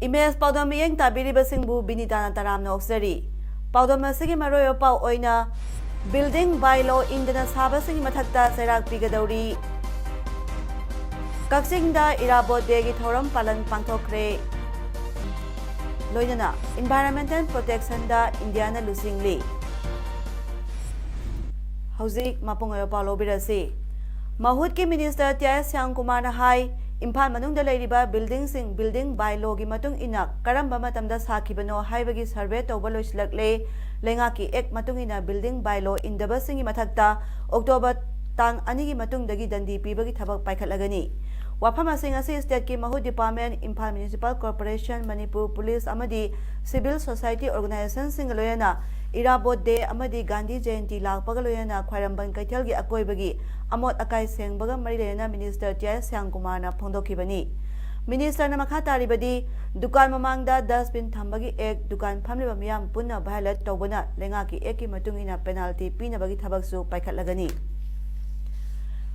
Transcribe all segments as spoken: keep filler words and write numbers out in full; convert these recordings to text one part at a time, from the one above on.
Image ꯄꯥꯎꯗꯝ ꯃꯤꯠꯌꯦꯡ ꯇꯥꯕꯤꯔꯤꯕꯁꯤꯡꯕꯨ ꯕꯤꯅꯤꯇꯥꯅ ꯇꯔꯥꯝꯅ ꯑꯣꯛꯆꯔꯤ꯫ ꯄꯥꯎꯗꯝ ꯑꯁꯤꯒꯤ ꯃꯔꯨꯑꯣꯏꯕ ꯄꯥꯎ ꯑꯣꯏꯅ, building by law ꯏꯟꯗꯅ ꯁꯥꯕꯁꯤꯡꯒꯤ ꯃꯊꯛꯇ ꯆꯩꯔꯥꯛ ꯄꯤꯒꯗꯧꯔꯤ꯫ ꯀꯛꯆꯤꯡꯗ ꯏꯔꯥꯕꯣꯠ ꯗꯦꯒꯤ ꯊꯧꯔꯝ ꯄꯥꯂꯟ ꯄꯥꯡꯊꯣꯛꯈ꯭ꯔꯦ꯫ ꯂꯣꯏꯅꯅ environmental protectionꯗ ꯏꯟꯗꯤꯌꯥꯅ ꯂꯨꯆꯤꯡꯂꯤ꯫ ꯍꯧꯖꯤꯛ ꯃꯄꯨꯡ ꯑꯣꯏꯕ ꯄꯥꯎ ꯂꯧꯕꯤꯔꯁꯤ꯫ ꯃꯍꯨꯠꯀꯤ ꯃꯤꯅꯤꯁꯇꯔ ꯇꯤ ꯑꯥꯏ ꯁ꯭ꯌꯥꯝꯀꯨꯃꯥꯔꯅ ꯍꯥꯏ, ꯏꯝꯐꯥꯜ ꯃꯅꯨꯡꯗ ꯂꯩꯔꯤꯕ buildingꯁꯤꯡ building by lawꯒꯤ ꯃꯇꯨꯡ ꯏꯟꯅ ꯀꯔꯝꯕ ꯃꯇꯝꯗ ꯁꯥꯈꯤꯕꯅꯣ ꯍꯥꯏꯕꯒꯤ survey ꯇꯧꯕ ꯂꯣꯏꯁꯤꯜꯂꯛꯂꯦ꯫ ꯂꯩꯉꯥꯛꯀꯤ act ꯃꯇꯨꯡ ꯏꯟꯅ building by law ꯏꯟꯗꯕꯁꯤꯡꯒꯤ ꯃꯊꯛꯇ October ꯇꯥꯡ ꯑꯅꯤꯒꯤ ꯃꯇꯨꯡꯗꯒꯤ ꯗꯟꯗꯤ ꯄꯤꯕꯒꯤ ꯊꯕꯛ ꯄꯥꯏꯈꯠꯂꯒꯅꯤ꯫ ꯋꯥꯐꯝꯁꯤꯡ ꯑꯁꯤ stateꯀꯤ ꯃꯍꯨꯠ department, Imphal Municipal Corporation, Manipur Police ꯑꯃꯗꯤ civil society organizationꯁꯤꯡꯒ ꯂꯣꯏꯅꯅ ꯏꯔꯥꯕꯣꯠ ꯗꯦ ꯑꯃꯗꯤ ꯒꯥꯟꯙꯤ ꯖꯌꯟꯇꯤ ꯂꯥꯛꯄꯒ ꯂꯣꯏꯅꯅ ꯈ꯭ꯋꯥꯏꯔꯝꯕꯟ ꯀꯩꯊꯦꯜꯒꯤ ꯑꯀꯣꯏꯕꯒꯤ ꯑꯃꯣꯠ ꯑꯀꯥꯏ ꯁꯦꯡꯕꯒ ꯃꯔꯤ ꯂꯩꯅꯅ ꯃꯤꯅꯤꯁꯇꯔ ꯇꯤ ꯑꯥꯏ ꯁ꯭ꯌꯥꯝꯀꯨꯃꯥꯔꯅ ꯐꯣꯡꯗꯣꯛꯈꯤꯕꯅꯤ꯫ ꯃꯤꯅꯤꯁꯇꯔꯅ ꯃꯈꯥ ꯇꯥꯔꯤꯕꯗꯤ, ꯗꯨꯀꯥꯟ ꯃꯃꯥꯡꯗ dustbin ꯊꯝꯕꯒꯤ act ꯗꯨꯀꯥꯟ ꯐꯝꯂꯤꯕ ꯃꯤꯌꯥꯝ ꯄꯨꯟꯅ violate ꯇꯧꯕꯅ ꯂꯩꯉꯥꯛꯀꯤ actꯀꯤ ꯃꯇꯨꯡ ꯏꯟꯅ penalty ꯄꯤꯅꯕꯒꯤ ꯊꯕꯛꯁꯨ ꯄꯥꯏꯈꯠꯂꯒꯅꯤ꯫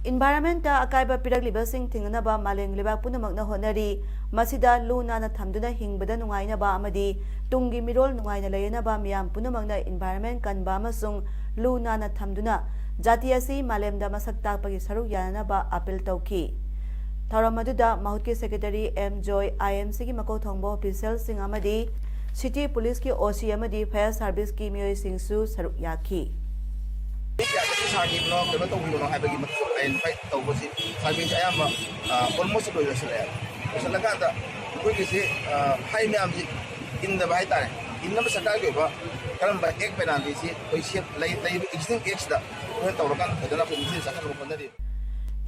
Environmentꯇ ꯑꯀꯥꯏꯕ ꯄꯤꯔꯛꯂꯤꯕꯁꯤꯡ ꯊꯤꯡꯅꯅꯕ ꯃꯥꯂꯦꯝꯒꯤ ꯂꯩꯕꯥꯛ ꯄꯨꯝꯅꯃꯛꯅ ꯍꯣꯠꯅꯔꯤ꯫ ꯃꯁꯤꯗ ꯂꯨ ꯅꯥꯟꯅ ꯊꯝꯗꯨꯅ ꯍꯤꯡꯕꯗ ꯅꯨꯡꯉꯥꯏꯅꯕ ꯑꯃꯗꯤ ꯇꯨꯡꯒꯤ ꯃꯤꯔꯣꯜ ꯅꯨꯡꯉꯥꯏꯅ ꯂꯩꯅꯅꯕ ꯃꯤꯌꯥꯝ ꯄꯨꯝꯅꯃꯛꯅ environment ꯀꯟꯕ ꯑꯃꯁꯨꯡ ꯂꯨ ꯅꯥꯟꯅ ꯊꯝꯗꯨꯅ ꯖꯥꯇꯤ ꯑꯁꯤ ꯃꯥꯂꯦꯝꯗ ꯃꯁꯛ ꯇꯥꯛꯄꯒꯤ ꯁꯔꯨꯛ ꯌꯥꯅꯅꯕ appeal ꯇꯧꯈꯤ꯫ ꯊꯧꯔꯝ ꯑꯗꯨꯗ ꯃꯍꯨꯠꯀꯤ secretary ꯑꯦꯝ ꯖꯣꯏ, IMCꯒꯤ ꯃꯀꯣꯛ ꯊꯣꯡꯕ officialꯁꯤꯡ ꯑꯃꯗꯤ city policeꯀꯤ OC ꯑꯃꯗꯤ fire serviceꯀꯤ ꯃꯤꯑꯣꯏꯁꯤꯡꯁꯨ ꯁꯔꯨꯛ ꯌꯥꯈꯤ꯫ ꯁꯥꯈꯤꯕꯅꯣ, ꯀꯩꯅꯣ ꯇꯧꯈꯤꯕꯅꯣ ꯍꯥꯏꯕꯒꯤ ꯃꯇꯨꯡ identify ꯇꯧꯕꯁꯤ surveyꯁꯤ ꯑꯌꯥꯝꯕ, ꯑ, almost ꯂꯣꯏ ꯂꯣꯏꯁꯤꯜꯂꯛꯑꯦ꯫ ꯂꯣꯏꯁꯤꯜꯂꯀꯥꯟꯗ ꯑꯩꯈꯣꯏꯒꯤꯁꯤ, ꯑ, ꯍꯥꯏ ꯃꯌꯥꯝꯁꯤ ꯏꯟꯗꯕ ꯍꯥꯏꯇꯥꯔꯦ꯫ ꯏꯟꯅꯕ ꯁꯔꯀꯥꯔꯒꯤ ꯑꯣꯏꯕ ꯀꯔꯝꯕ act penaltyꯁꯤ ꯑꯩꯈꯣꯏ ꯁꯦꯝ-, ꯂꯩ-, ꯂꯩꯔꯤꯕ existing actꯁꯤꯗ ꯑꯩꯈꯣꯏꯅ ꯇꯧꯔꯀꯥꯟꯗ ꯐꯖꯅ ꯑꯩꯈꯣꯏ ꯃꯁꯤꯗ ꯆꯠꯅꯕ ꯍꯣꯠꯅꯔꯤ꯫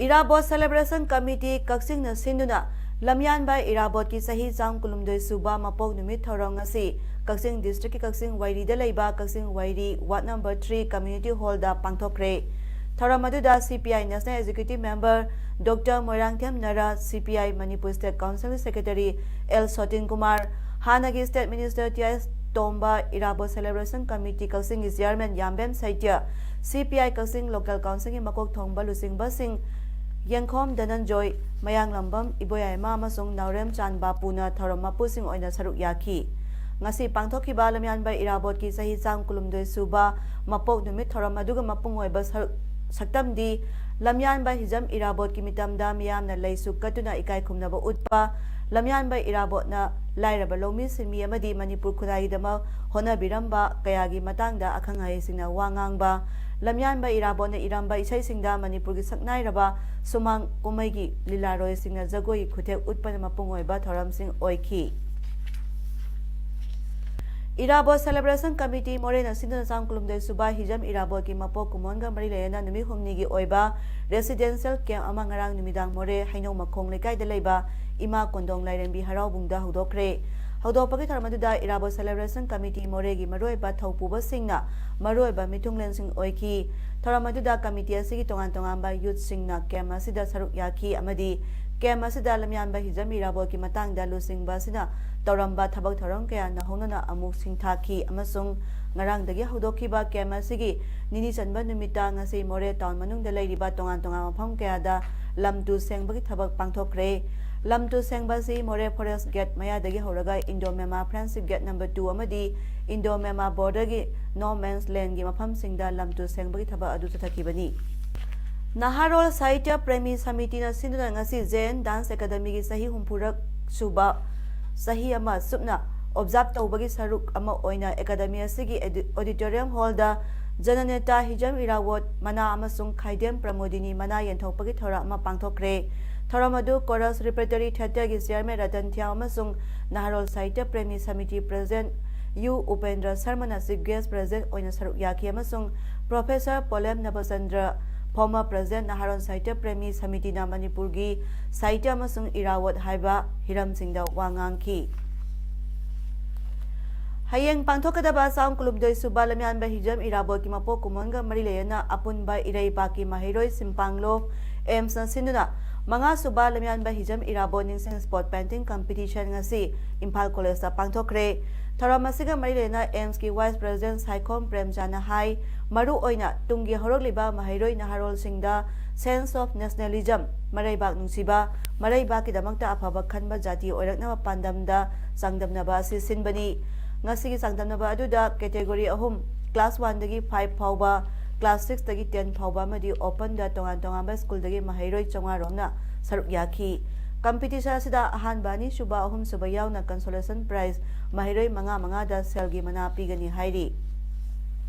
ꯏꯔꯥꯕꯣꯠ celebration committee ꯀꯛꯆꯤꯡꯅ ꯁꯤꯟꯗꯨꯅ ꯂꯝꯌꯥꯟꯕ ꯏꯔꯥꯕꯣꯠꯀꯤ ꯆꯍꯤ ꯆꯥꯝ ꯀꯨꯟꯍꯨꯝꯗꯣꯏ ꯁꯨꯕ ꯃꯄꯣꯛ ꯅꯨꯃꯤꯠ ꯊꯧꯔꯝ ꯉꯁꯤ ꯀꯛꯆꯤꯡ ꯗꯤꯁꯇ꯭ꯔꯤꯛꯀꯤ ꯀꯛꯆꯤꯡ ꯋꯥꯏꯔꯤꯗ ꯂꯩꯕ Kakching Wairi ward number three community hall ꯄꯥꯡꯊꯣꯛꯈ꯭ꯔꯦ꯫ ꯊꯧꯔꯝ ꯑꯗꯨꯗ C P I national executive member doctor Moirangthem Nara, C P I Manipur state council secretary L Sotin Kumar, ꯍꯥꯟꯅꯒꯤ state minister T I Tomba, Irabot celebration committee ꯀꯛꯆꯤꯡꯒꯤ ꯆꯤꯌꯥꯔꯃꯦꯟ ꯌꯥꯝꯕꯦꯝ ꯁꯩꯇ꯭ꯌ, ꯁꯤ ꯄꯤ ꯑꯥꯏ ꯀꯛꯆꯤꯡ ꯂꯣꯀꯦꯜ ꯀꯥꯎꯟꯁꯤꯜꯒꯤ ꯃꯀꯣꯛ ꯊꯣꯡꯕ ꯂꯨꯆꯤꯡꯕꯁꯤꯡ, ꯌꯦꯡꯈꯣꯝ ꯙꯅꯟꯖꯣꯏ, ꯃꯌꯥꯡꯂꯝꯕꯝ ꯏꯕꯣꯌꯥꯏꯃ ꯑꯃꯁꯨꯡ ꯅꯥꯎꯔꯦꯝꯆꯥꯟ ꯕꯥꯄꯨꯅ ꯊꯧꯔꯝ ꯃꯄꯨꯁꯤꯡ ꯑꯣꯏꯅ ꯁꯔꯨꯛ ꯌꯥꯈꯤ꯫ ꯉꯁꯤ ꯄꯥꯡꯊꯣꯛꯈꯤꯕ ꯂꯝꯌꯥꯟꯕ ꯏꯔꯥꯕꯣꯠꯀꯤ ꯆꯍꯤ ꯆꯥꯝ ꯀꯨꯟꯍꯨꯝꯗꯣꯏ ꯁꯨꯕ ꯃꯄꯣꯛ ꯅꯨꯃꯤꯠ ꯊꯧꯔꯝ ꯑꯗꯨꯒ ꯃꯄꯨꯡ ꯑꯣꯏꯕ ꯁꯔꯨꯛ ꯁꯛꯇꯝꯗꯤ ꯂꯝꯌꯥꯟꯕ ꯍꯤꯖꯝ ꯏꯔꯥꯕꯣꯠꯀꯤ ꯃꯤꯇꯝꯗ ꯃꯤꯌꯥꯝꯅ ꯂꯩꯁꯨ ꯀꯠꯇꯨꯅ ꯏꯀꯥꯏ ꯈꯨꯝꯅꯕ ꯎꯠꯄ, ꯂꯝꯌꯥꯟꯕ ꯏꯔꯥꯕꯣꯠꯅ ꯂꯥꯏꯔꯕ ꯂꯧꯃꯤ ꯁꯤꯟꯃꯤ ꯑꯃꯗꯤ ꯃꯅꯤꯄꯨꯔ ꯈꯨꯟꯅꯥꯏꯒꯤꯗꯃꯛ ꯍꯣꯠꯅꯕꯤꯔꯝꯕ ꯀꯌꯥꯒꯤ ꯃꯇꯥꯡꯗ ꯑꯈꯪ ꯑꯍꯩꯁꯤꯡꯅ ꯋꯥ ꯉꯥꯡꯕ, ꯂꯝꯌꯥꯟꯕ ꯏꯔꯥꯕꯣꯠꯅ ꯏꯔꯝꯕ ꯏꯁꯩꯁꯤꯡꯗ ꯃꯅꯤꯄꯨꯔꯒꯤ ꯁꯛꯅꯥꯏꯔꯕ ꯁꯨꯃꯥꯡ ꯀꯨꯝꯍꯩꯒꯤ ꯂꯤꯂꯥꯔꯣꯏꯁꯤꯡꯅ ꯖꯒꯣꯏꯒꯤ ꯈꯨꯊꯦꯛ ꯎꯠꯄꯅ ꯃꯄꯨꯡ ꯑꯣꯏꯕ ꯊꯧꯔꯝꯁꯤꯡ ꯑꯣꯏꯈꯤ꯫ ꯏꯔꯥꯕꯣꯠ ꯁꯦꯂꯦꯕ꯭ꯔꯦꯁꯟ ꯀꯃꯤꯇꯤ ꯃꯣꯔꯦꯅ ꯁꯤꯟꯗꯨꯅ ꯆꯥꯝ ꯀꯨꯟꯍꯨꯝꯗꯣꯏ ꯁꯨꯕ ꯍꯤꯖꯝ ꯏꯔꯥꯕꯣꯠꯀꯤ ꯃꯄꯣꯛ ꯀꯨꯝꯑꯣꯟꯒ ꯃꯔꯤ ꯂꯩꯅꯅ ꯅꯨꯃꯤꯠ ꯍꯨꯝꯅꯤꯒꯤ ꯑꯣꯏꯕ ꯔꯦꯁꯤꯗꯦꯟꯁꯤꯌꯦꯜ ꯀꯦꯝꯞ ꯑꯃ ꯉꯔꯥꯡ ꯅꯨꯃꯤꯗꯥꯡ ꯃꯣꯔꯦ ꯍꯩꯅꯧ ꯃꯈꯣꯡ ꯂꯩꯀꯥꯏꯗ ꯂꯩꯕ ꯏꯃꯥ ꯀꯣꯟꯗꯣꯡ ꯂꯥꯏꯔꯦꯝꯕꯤ ꯍꯔꯥꯎꯕꯨꯡꯗ ꯍꯧꯗꯣꯛꯈ꯭ꯔꯦ꯫ ꯍꯧꯗꯣꯛꯄꯒꯤ ꯊꯧꯔꯝ ꯑꯗꯨꯗ ꯏꯔꯥꯕꯣꯠ ꯁꯦꯂꯦꯕ꯭ꯔꯦꯁꯟ ꯀꯃꯤꯇꯤ ꯃꯣꯔꯦꯒꯤ ꯃꯔꯨꯑꯣꯏꯕ ꯊꯧꯄꯨꯕꯁꯤꯡꯅ ꯃꯔꯨꯑꯣꯏꯕ ꯃꯤꯊꯨꯡꯂꯦꯟꯁꯤꯡ ꯑꯣꯏꯈꯤ꯫ ꯊꯧꯔꯝ ꯑꯗꯨꯗ ꯀꯃꯤꯇꯤ ꯑꯁꯤꯒꯤ ꯇꯣꯉꯥꯟ ꯇꯣꯉꯥꯟꯕ ꯌꯨꯠꯁꯤꯡꯅ ꯀꯦꯝꯞ ꯑꯁꯤꯗ ꯁꯔꯨꯛ ꯌꯥꯈꯤ ꯑꯃꯗꯤ ꯀꯦꯝꯞ ꯑꯁꯤꯗ ꯂꯝꯌꯥꯟꯕ ꯍꯤꯖꯝ ꯏꯔꯥꯕꯣꯠꯀꯤ ꯃꯇꯥꯡꯗ ꯂꯨꯆꯤꯡꯕ ꯑꯁꯤꯅ ꯇꯧꯔꯝꯕ ꯊꯕꯛ ꯊꯧꯔꯝ ꯀꯌꯥ ꯅꯧꯍꯧꯅꯅ ꯑꯃꯨꯛ ꯁꯤꯡꯊꯥꯈꯤ ꯑꯃꯁꯨꯡ ꯉꯔꯥꯡꯗꯒꯤ ꯍꯧꯗꯣꯛꯈꯤꯕ ꯀꯦꯝꯞ ꯑꯁꯤꯒꯤ ꯅꯤꯅꯤ ꯆꯟꯕ ꯅꯨꯃꯤꯠꯇ ꯉꯁꯤ ꯃꯣꯔꯦ ꯇꯥꯎꯟ ꯃꯅꯨꯡꯗ ꯂꯩꯔꯤꯕ ꯇꯣꯉꯥꯟ ꯇꯣꯉꯥꯟꯕ ꯃꯐꯝ ꯀꯌꯥꯗ ꯂꯝ ꯇꯨ ꯁꯦꯡꯕꯒꯤ ꯊꯕꯛ ꯄꯥꯡꯊꯣꯛꯈ꯭ꯔꯦ꯫ ꯂꯝ ꯇꯨ ꯁꯦꯡꯕ ꯑꯁꯤ ꯃꯣꯔꯦ ꯐꯣꯔꯦꯁꯠ ꯒꯦꯠ ꯃꯌꯥꯗꯒꯤ ꯍꯧꯔꯒ Indo Myanmar friendship gate number two ꯑꯃꯗꯤ ꯏꯟꯗꯣ ꯃ꯭ꯌꯥꯟꯃꯥꯔ ꯕꯣꯔꯗꯔꯒꯤ ꯅꯣ ꯃꯦꯟꯁ ꯂꯦꯟꯒꯤ ꯃꯐꯝꯁꯤꯡꯗ ꯂꯝ ꯇꯨ ꯁꯦꯡꯕꯒꯤ ꯊꯕꯛ ꯑꯗꯨ ꯆꯠꯊꯈꯤꯕꯅꯤ꯫ ꯅꯍꯥꯔꯣꯜ ꯁꯥꯍꯤꯇ꯭ꯌ ꯄ꯭ꯔꯦꯃꯤ ꯁꯃꯤꯇꯤꯅ ꯁꯤꯟꯗꯨꯅ ꯉꯁꯤ ꯖꯦ ꯑꯦꯟ ꯗꯥꯟꯁ ꯑꯦꯀꯥꯗꯃꯤꯒꯤ ꯆꯍꯤ ꯍꯨꯝꯐꯨꯔꯛ ꯁꯨꯕ ꯆꯍꯤ ꯑꯃ ꯆꯨꯞꯅ ꯑꯣꯕꯖꯥꯔꯕ ꯇꯧꯕꯒꯤ ꯁꯔꯨꯛ ꯑꯃ ꯑꯣꯏꯅ ꯑꯦꯀꯥꯗꯃꯤ ꯑꯁꯤꯒꯤ ꯑꯦꯗꯤ-, ꯑꯣꯗꯤꯇꯣꯔꯤꯌꯝ ꯍꯣꯜꯗ ꯖꯅꯅꯦꯇꯥ ꯍꯤꯖꯝ ꯏꯔꯥꯋꯣꯠ ꯃꯅꯥ ꯑꯃꯁꯨꯡ ꯈꯥꯏꯗꯦꯝ ꯄ꯭ꯔꯃꯣꯗꯤꯅꯤ ꯃꯅꯥ ꯌꯦꯟꯊꯣꯛꯄꯒꯤ ꯊꯧꯔꯝ ꯑꯃ ꯄꯥꯡꯊꯣꯛꯈ꯭ꯔꯦ꯫ ꯊꯧꯔꯝ ꯑꯗꯨ ꯀꯣꯔꯁ ꯔꯤꯄꯔꯇꯔꯤ ꯊꯤꯌꯦꯇꯔꯒꯤ ꯆꯤꯌꯥꯔꯃꯦꯟ ꯔꯇꯟ ꯊꯤꯌꯥꯝ ꯑꯃꯁꯨꯡ ꯅꯍꯥꯔꯣꯜ ꯁꯥꯍꯤꯇ꯭ꯌ ꯄ꯭ꯔꯦꯃꯤ ꯁꯃꯤꯇꯤ ꯄ꯭ꯔꯦꯁꯤꯗꯦꯟꯠ ꯌꯨ ꯎꯄꯦꯟꯗ꯭ꯔ ꯁꯔꯃꯅ ꯆꯤꯐ ꯒꯦꯁ꯭ꯠ ꯄ꯭ꯔꯦꯁꯤꯗꯦꯟꯠ ꯑꯣꯏꯅ ꯁꯔꯨꯛ ꯌꯥꯈꯤ ꯑꯃꯁꯨꯡ professor Polem Nabachandra Former President Naharol Sahitya Premee ꯁꯃꯤꯇꯤꯅ ꯃꯅꯤꯄꯨꯔꯒꯤ ꯁꯥꯍꯤꯇ꯭ꯌ ꯑꯃꯁꯨꯡ ꯏꯔꯥꯕꯣꯠ ꯍꯥꯏꯕ ꯍꯤꯔꯝꯁꯤꯡꯗ ꯋꯥ ꯉꯥꯡꯈꯤ꯫ ꯍꯌꯦꯡ ꯄꯥꯡꯊꯣꯛꯀꯗꯕ ꯆꯥꯝ ꯀꯨꯟꯍꯨꯝꯗꯣꯏ ꯁꯨꯕ ꯂꯝꯌꯥꯟꯕ ꯍꯤꯖꯝ ꯏꯔꯥꯕꯣꯠꯀꯤ ꯃꯄꯣꯛ ꯀꯨꯝꯑꯣꯟꯒ ꯃꯔꯤ ꯂꯩꯅꯅ ꯑꯄꯨꯟꯕ ꯏꯔꯩꯄꯥꯛꯀꯤ ꯃꯍꯩꯔꯣꯏ ꯁꯤꯝꯄꯥꯡꯂꯣ ꯑꯦꯝꯁꯅ ꯁꯤꯟꯗꯨꯅ ꯃꯉꯥ ꯁꯨꯕ ꯂꯝꯌꯥꯟꯕ ꯍꯤꯖꯝ ꯏꯔꯥꯕꯣꯠ ꯅꯤꯡꯁꯤꯡ ꯁ꯭ꯄꯣꯠ ꯄꯦꯟꯇꯤꯡ ꯀꯝꯄꯤꯇꯤꯁꯟ ꯉꯁꯤ ꯏꯝꯐꯥꯜ ꯀꯣꯂꯦꯖꯇ ꯄꯥꯡꯊꯣꯛꯈ꯭ꯔꯦ꯫ ꯊꯧꯔꯝ ꯑꯁꯤꯒ ꯃꯔꯤ ꯂꯩꯅꯅ ꯑꯦꯝꯁꯀꯤ ꯋꯥꯏꯁ ꯄ꯭ꯔꯦꯁꯤꯗꯦꯟꯠ ꯁꯥꯏꯈꯣꯝ ꯄ꯭ꯔꯦꯝꯆꯥꯟꯅ ꯍꯥꯏ, ꯃꯔꯨ ꯑꯣꯏꯅ ꯇꯨꯡꯒꯤ ꯍꯧꯔꯛꯂꯤꯕ ꯃꯍꯩꯔꯣꯏ ꯅꯍꯥꯔꯣꯜꯁꯤꯡꯗ sense of nationalism, ꯃꯔꯩꯕꯥꯛ ꯅꯨꯡꯁꯤꯕ, ꯃꯔꯩꯕꯥꯛꯀꯤꯗꯃꯛꯇ ꯑꯐꯕ ꯈꯟꯕ ꯖꯥꯇꯤ ꯑꯣꯏꯔꯛꯅꯕ ꯄꯥꯟꯗꯝꯗ ꯆꯥꯡꯗꯝꯅꯕ ꯑꯁꯤ ꯁꯤꯟꯕꯅꯤ꯫ ꯉꯁꯤꯒꯤ ꯆꯥꯡꯗꯝꯅꯕ ꯑꯗꯨꯗ category ꯑꯍꯨꯝ, class one ꯗꯒꯤ five ꯐꯥꯎꯕ, class six ꯇꯒꯤ ten ꯐꯥꯎꯕ ꯑꯃꯗꯤ open ꯗ ꯇꯣꯉꯥꯟ ꯇꯣꯉꯥꯟꯕ ꯁ꯭ꯀꯨꯜꯗꯒꯤ ꯃꯍꯩꯔꯣꯏ ꯆꯥꯝꯃꯉꯥ ꯔꯣꯝꯅ ꯁꯔꯨꯛ ꯌꯥꯈꯤ꯫ ꯀꯝꯄꯤꯇꯤꯁꯟ ꯑꯁꯤꯗ ꯑꯍꯥꯟꯕ, ꯑꯅꯤꯁꯨꯕ, ꯑꯍꯨꯝꯁꯨꯕ ꯌꯥꯎꯅ consolation prize ꯃꯍꯩꯔꯣꯏ ꯃꯉꯥ ꯃꯉꯥꯗ ꯁꯦꯜꯒꯤ ꯃꯅꯥ ꯄꯤꯒꯅꯤ ꯍꯥꯏꯔꯤ꯫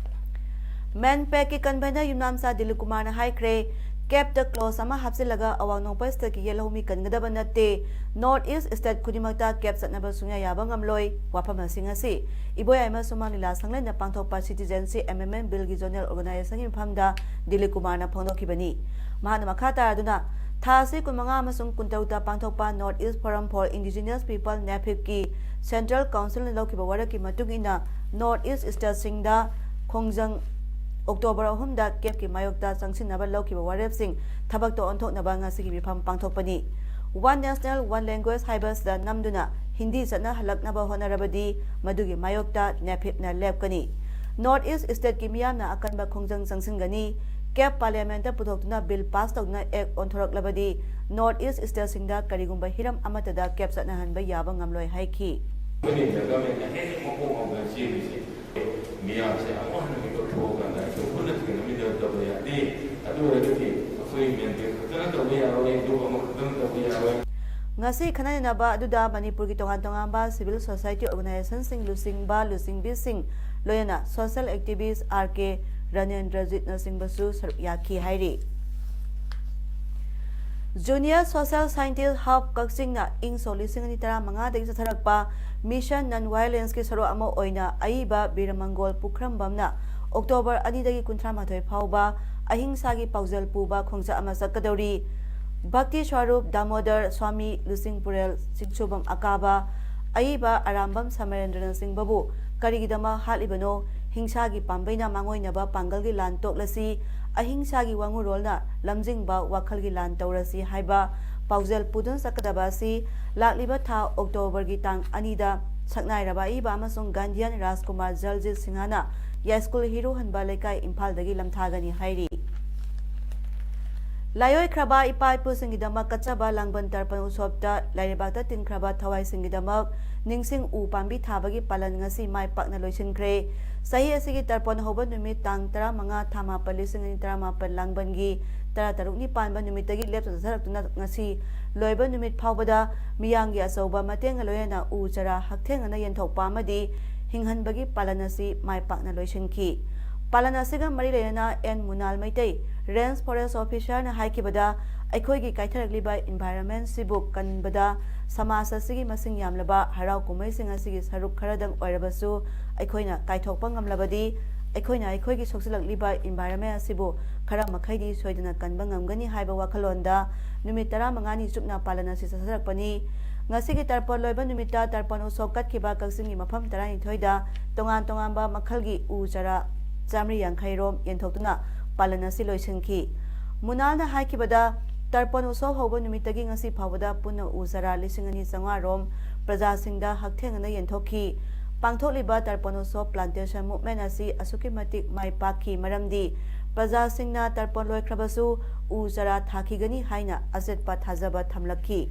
ꯃꯦꯟꯄꯦꯛꯀꯤ convener ꯌꯨꯝꯅꯥꯝꯆꯥ ꯗꯤꯂꯤꯞ ꯀꯨꯃꯥꯔꯅ ꯍꯥꯏꯈ꯭ꯔꯦ, cap ꯇ clause ꯑꯃ ꯍꯥꯞꯆꯤꯜꯂꯒ ꯑꯋꯥꯡ ꯅꯣꯡꯄꯣꯛ state ꯀꯤ ꯌꯦꯜꯍꯧꯃꯤ ꯀꯟꯒꯗꯕ ꯅꯠꯇꯦ, North East state ꯈꯨꯗꯤꯡꯃꯛꯇ cap ꯆꯠꯅꯕ ꯁꯨꯡꯌꯥ ꯌꯥꯕ ꯉꯝꯂꯣꯏ꯫ ꯋꯥꯐꯝ ꯑꯁꯤ ꯉꯁꯤ ꯏꯕꯣꯌꯥꯏꯃ ꯁꯨꯃꯥꯡ ꯂꯤꯂꯥ ꯁꯪꯂꯦꯟꯗ ꯄꯥꯡꯊꯣꯛꯄ Citizenship Amendment Bill ꯒꯤ zonal organization ꯒꯤ ꯃꯤꯐꯝꯗ ꯗꯤꯂꯤꯞ ꯀꯨꯃꯥꯔꯅ ꯐꯣꯡꯗꯣꯛꯈꯤꯕꯅꯤ꯫ ꯃꯍꯥꯛꯅ ꯃꯈꯥ ꯇꯥꯔꯗꯨꯅ, ꯊꯥ ꯑꯁꯤ ꯀꯨꯟꯃꯉꯥ ꯑꯃꯁꯨꯡ ꯀꯨꯟꯇꯔꯨꯛꯇ ꯄꯥꯡꯊꯣꯛꯄ North East Forum for Indigenous People, NEFIP ꯀꯤ Central Council ꯅ ꯂꯧꯈꯤꯕ ꯋꯥꯔꯦꯞꯀꯤ ꯃꯇꯨꯡ ꯏꯟꯅ North East state ꯁꯤꯡꯗ ꯈꯣꯡꯖꯪ October ꯑꯍꯨꯝꯗ cap ꯀꯤ ꯃꯥꯌꯣꯛꯇ ꯆꯪꯁꯤꯟꯅꯕ ꯂꯧꯈꯤꯕ ꯋꯥꯔꯦꯞꯁꯤꯡ ꯊꯕꯛꯇ ꯑꯣꯟꯊꯣꯛꯅꯕ ꯉꯁꯤꯒꯤ ꯃꯤꯐꯝ ꯄꯥꯡꯊꯣꯛꯄꯅꯤ꯫ One National, One Language ꯍꯥꯏꯕꯁꯤꯗ ꯅꯝꯗꯨꯅ ꯍꯤꯟꯗꯤ ꯆꯠꯅꯍꯜꯂꯛꯅꯕ ꯍꯣꯠꯅꯔꯕꯗꯤ ꯃꯗꯨꯒꯤ ꯃꯥꯌꯣꯛꯇ NEFIP ꯅ ꯂꯦꯞꯀꯅꯤ꯫ North East state ꯀꯤ ꯃꯤꯌꯥꯝꯅ ꯑꯀꯟꯕ ꯈꯣꯡꯖꯪ ꯆꯪꯁꯤꯟꯒꯅꯤ꯫ Cap Parliament ꯇ ꯄꯨꯊꯣꯛꯇꯨꯅ bill pass ꯇꯧꯗꯨꯅ act ꯑꯣꯟꯊꯣꯔꯛꯂꯕꯗꯤ North East state ꯁꯤꯡꯗ ꯀꯔꯤꯒꯨꯝꯕ ꯍꯤꯔꯝ ꯑꯃꯠꯇꯗ cap ꯆꯠꯅꯍꯟꯕ ꯌꯥꯕ ꯉꯝꯂꯣꯏ ꯍꯥꯏꯈꯤ꯫ ꯑꯩꯈꯣꯏꯅ ꯒꯃꯦꯟꯅ ꯍꯦꯛ ꯃꯀꯣꯛ ꯍꯧꯗꯅ ꯆꯦꯜꯂꯤꯁꯦ, ꯃꯤꯌꯥꯝꯁꯦ ꯑꯃꯨꯛ ꯍꯟꯅ ꯃꯤꯀꯞ ꯊꯣꯛꯑꯀꯥꯟꯗ ꯑꯩꯈꯣꯏ ꯄꯨꯟꯅ ꯊꯦꯡꯅꯃꯤꯟꯅꯗꯕ ꯌꯥꯗꯦ꯫ ꯑꯗꯨ ꯑꯣꯏꯔꯒꯗꯤ ꯑꯩꯈꯣꯏ ꯃꯦꯟꯄꯦꯛ ꯈꯛꯇꯅ ꯇꯧꯕ ꯌꯥꯔꯣꯏ, group ꯑꯃꯈꯛꯇꯅ ꯇꯧꯕ ꯌꯥꯔꯣꯏ꯫ ꯉꯁꯤ ꯈꯟꯅ ꯅꯩꯅꯕ ꯑꯗꯨꯗ ꯃꯅꯤꯄꯨꯔꯒꯤ ꯇꯣꯉꯥꯟ ꯇꯣꯉꯥꯟꯕ civil society organization ꯁꯤꯡ, ꯂꯨꯆꯤꯡꯕ ꯂꯨꯆꯤꯡꯕꯤꯁꯤꯡ, ꯂꯣꯏꯅꯅ social activist R K ꯔꯥꯅꯦꯟꯗ꯭ꯔꯖꯤꯠꯅꯆꯤꯡꯕꯁꯨ ꯁꯔꯨꯛ ꯌꯥꯈꯤ ꯍꯥꯏꯔꯤ꯫ Junior Social Scientist Hub ꯀꯛꯆꯤꯡꯅ ꯏꯪ ꯁꯣꯛ ꯂꯤꯁꯤꯡ ꯑꯅꯤ ꯇꯔꯥꯃꯉꯥꯗꯒꯤ ꯆꯠꯊꯔꯛꯄ Mission Non Violence ꯀꯤ ꯁꯔꯨꯛ ꯑꯃ ꯑꯣꯏꯅ ꯑꯏꯕ ꯕꯤꯔꯃꯪꯒꯣꯜ ꯄꯨꯈ꯭ꯔꯝꯕꯝꯅ October ꯑꯅꯤꯗꯒꯤ ꯀꯨꯟꯊ꯭ꯔꯥ ꯃꯥꯊꯣꯏ ꯐꯥꯎꯕ ꯑꯍꯤꯡꯁꯥꯒꯤ ꯄꯥꯎꯖꯦꯜ ꯄꯨꯕ ꯈꯣꯡꯆꯠ ꯑꯃ ꯆꯠꯀꯗꯧꯔꯤ꯫ ꯚꯛꯇꯤ ꯁ꯭ꯋꯔꯨꯞ ꯗꯥꯃꯣꯗꯔ ꯁ꯭ꯋꯥꯃꯤ ꯂꯨꯆꯤꯡꯄꯨꯔꯦꯜ ꯆꯤꯡꯁꯨꯕꯝ ꯑꯀꯥꯕ ꯑꯏꯕ ꯑꯔꯥꯝꯕꯝ ꯁꯃꯔꯦꯟꯗ꯭ꯔꯅ ꯆꯤꯡꯕꯕꯨ ꯀꯔꯤꯒꯤꯗꯃꯛ ꯍꯥꯠꯂꯤꯕꯅꯣ? ꯍꯤꯡꯁꯥꯒꯤ ꯄꯥꯝꯕꯩꯅ ꯃꯥꯡꯑꯣꯏꯅꯕ ꯄꯥꯡꯒꯜꯒꯤ ꯂꯥꯟ ꯇꯣꯛꯂꯁꯤ, ꯑꯍꯤꯡꯁꯥꯒꯤ ꯋꯥꯉꯨꯔꯣꯜꯅ ꯂꯝꯖꯤꯡꯕ ꯋꯥꯈꯜꯒꯤ ꯂꯥꯟ ꯇꯧꯔꯁꯤ ꯍꯥꯏꯕ ꯄꯥꯎꯖꯦꯜ ꯄꯨꯗꯨꯅ ꯆꯠꯀꯗꯕ ꯑꯁꯤ ꯂꯥꯛꯂꯤꯕ ꯊꯥ ꯑꯣꯛꯇꯣꯕꯔꯒꯤ ꯇꯥꯡ ꯑꯅꯤꯗ ꯁꯛꯅꯥꯏꯔꯕ ꯑꯏꯕ ꯑꯃꯁꯨꯡ ꯒꯥꯟꯙꯤꯌꯥꯟ ꯔꯥꯖꯀꯨꯃꯥꯔ ꯖꯜꯖꯤꯠ ꯁꯤꯡꯍꯅ ꯌꯥꯏꯁ꯭ꯀꯨꯜ ꯍꯤꯔꯨ ꯍꯟꯕ ꯂꯩꯀꯥꯏ ꯏꯝꯐꯥꯜꯗꯒꯤ ꯂꯝꯊꯥꯒꯅꯤ ꯍꯥꯏꯔꯤ꯫ ꯂꯥꯏꯑꯣꯏꯈ꯭ꯔꯕ ꯏꯄꯥ ꯏꯄꯨꯁꯤꯡꯒꯤꯗꯃꯛ ꯀꯠꯆꯕ ꯂꯥꯡꯕꯟ ꯇꯔꯄꯟ ꯎꯠꯁꯣꯞꯇ ꯂꯥꯏꯔꯩꯕꯥꯛꯇ ꯇꯤꯟꯈ꯭ꯔꯕ ꯊꯋꯥꯏꯁꯤꯡꯒꯤꯗꯃꯛ ꯅꯤꯡꯁꯤꯡ ꯎ ꯄꯥꯝꯕꯤ ꯊꯥꯕꯒꯤ ꯄꯥꯂꯟ ꯉꯁꯤ ꯃꯥꯏ ꯄꯥꯛꯅ ꯂꯣꯏꯁꯤꯟꯈ꯭ꯔꯦ꯫ ꯆꯍꯤ ꯑꯁꯤꯒꯤ ꯇꯔꯄꯟ ꯍꯧꯕ ꯅꯨꯃꯤꯠ ꯇꯥꯡ ꯇꯔꯥꯃꯉꯥ ꯊꯥ ꯃꯥꯄꯟ ꯂꯤꯁꯤꯡ ꯑꯅꯤ ꯇꯔꯥꯃꯥꯄꯟ ꯂꯥꯡꯕꯟꯒꯤ ꯇꯔꯥꯇꯔꯨꯛꯅꯤ ꯄꯥꯟꯕ ꯅꯨꯃꯤꯠꯇꯒꯤ ꯂꯦꯞꯇꯅ ꯆꯠꯊꯔꯛꯇꯨꯅ ꯉꯁꯤ ꯂꯣꯏꯕ ꯅꯨꯃꯤꯠ ꯐꯥꯎꯕꯗ ꯃꯤꯌꯥꯝꯒꯤ ꯑꯆꯧꯕ ꯃꯇꯦꯡꯒ ꯂꯣꯏꯅꯅ ꯎ ꯆꯥꯔꯥ ꯍꯛꯊꯦꯡꯅꯅ ꯌꯦꯟꯊꯣꯛꯄ ꯑꯃꯗꯤ ꯍꯤꯡꯍꯟꯕꯒꯤ ꯄꯥꯂꯟ ꯑꯁꯤ ꯃꯥꯏ ꯄꯥꯛꯅ ꯂꯣꯏꯁꯤꯟꯈꯤ꯫ ꯄꯥꯂꯟ ꯑꯁꯤꯒ ꯃꯔꯤ ꯂꯩꯅꯅ ꯑꯦꯟ ꯃꯨꯅꯥꯜ ꯃꯩꯇꯩ, ꯔꯦꯟꯖ ꯐꯣꯔꯦꯁ ꯑꯣꯐꯤꯁꯥꯔꯅ ꯍꯥꯏꯈꯤꯕꯗ, ꯑꯩꯈꯣꯏꯒꯤ ꯀꯥꯏꯊꯔꯛꯂꯤꯕ ꯏꯟꯚꯥꯏꯔꯣꯟꯃꯦꯟꯁꯤꯕꯨ ꯀꯟꯕꯗ ꯁꯃꯥꯖ ꯑꯁꯤꯒꯤ ꯃꯁꯤꯡ ꯌꯥꯝꯂꯕ ꯍꯔꯥꯎ ꯀꯨꯝꯍꯩꯁꯤꯡ ꯑꯁꯤꯒꯤ ꯁꯔꯨꯛ ꯈꯔꯗꯪ ꯑꯣꯏꯔꯕꯁꯨ ꯑꯩꯈꯣꯏꯅ ꯀꯥꯏꯊꯣꯛꯄ ꯉꯝꯂꯕꯗꯤ ꯑꯩꯈꯣꯏꯅ ꯑꯩꯈꯣꯏꯒꯤ ꯁꯣꯛꯆꯤꯜꯂꯛꯂꯤꯕ ꯏꯟꯚꯥꯏꯔꯣꯟꯃꯦꯟ ꯑꯁꯤꯕꯨ ꯈꯔ ꯃꯈꯩꯗꯤ ꯁꯣꯏꯗꯅ ꯀꯟꯕ ꯉꯝꯒꯅꯤ ꯍꯥꯏꯕ ꯋꯥꯈꯜꯂꯣꯟꯗ ꯅꯨꯃꯤꯠ ꯇꯔꯥꯃꯉꯥꯅꯤ ꯆꯨꯞꯅ ꯄꯥꯂꯟ ꯑꯁꯤ ꯆꯠꯊꯔꯛꯄꯅꯤ꯫ ꯉꯁꯤꯒꯤ ꯇꯔꯄꯣꯟ ꯂꯣꯏꯕ ꯅꯨꯃꯤꯠꯇ ꯇꯔꯄꯣꯟ ꯎꯠꯁꯣꯞ ꯀꯠꯈꯤꯕ ꯀꯛꯆꯤꯡꯒꯤ ꯃꯐꯝ ꯇꯔꯥꯅꯤꯊꯣꯏꯗ ꯇꯣꯉꯥꯟ ꯇꯣꯉꯥꯟꯕ ꯃꯈꯜꯒꯤ ꯎ ꯆꯥꯔꯥ ꯆꯥꯃꯔꯤ ꯌꯥꯡꯈꯩ ꯔꯣꯝ ꯌꯦꯟꯊꯣꯛꯇꯨꯅ ꯄꯥꯂꯟ ꯑꯁꯤ ꯂꯣꯏꯁꯤꯟꯈꯤ꯫ ꯃꯨꯅꯥꯜꯅ ꯍꯥꯏꯈꯤꯕꯗ, ꯇꯔꯄꯣꯟ ꯎꯠꯁꯣꯞ ꯍꯧꯕ ꯅꯨꯃꯤꯠꯇꯒꯤ ꯉꯁꯤ ꯐꯥꯎꯕꯗ ꯄꯨꯟꯅ ꯎ ꯆꯥꯔꯥ ꯂꯤꯁꯤꯡ ꯑꯅꯤ ꯆꯥꯝꯃꯉꯥ ꯔꯣꯝ ꯄ꯭ꯔꯖꯥꯁꯤꯡꯗ ꯍꯛꯊꯦꯡꯅꯅ ꯌꯦꯟꯊꯣꯛꯈꯤ꯫ ꯄꯥꯡꯊꯣꯛꯂꯤꯕ ꯇꯔꯄꯣꯟ ꯎꯠꯁꯣꯞ ꯄ꯭ꯂꯥꯟꯇꯦꯁꯟ ꯃꯨꯚꯃꯦꯟ ꯑꯁꯤ ꯑꯁꯨꯛꯀꯤ ꯃꯇꯤꯛ ꯃꯥꯏ ꯄꯥꯛꯈꯤ, ꯃꯔꯝꯗꯤ ꯄ꯭ꯔꯖꯥꯁꯤꯡꯅ ꯇꯔꯄꯣꯟ ꯂꯣꯏꯈ꯭ꯔꯕꯁꯨ ꯎ ꯆꯥꯔꯥ ꯊꯥꯈꯤꯒꯅꯤ ꯍꯥꯏꯅ ꯑꯆꯦꯠꯄ ꯊꯥꯖꯕ ꯊꯝꯂꯛꯈꯤ꯫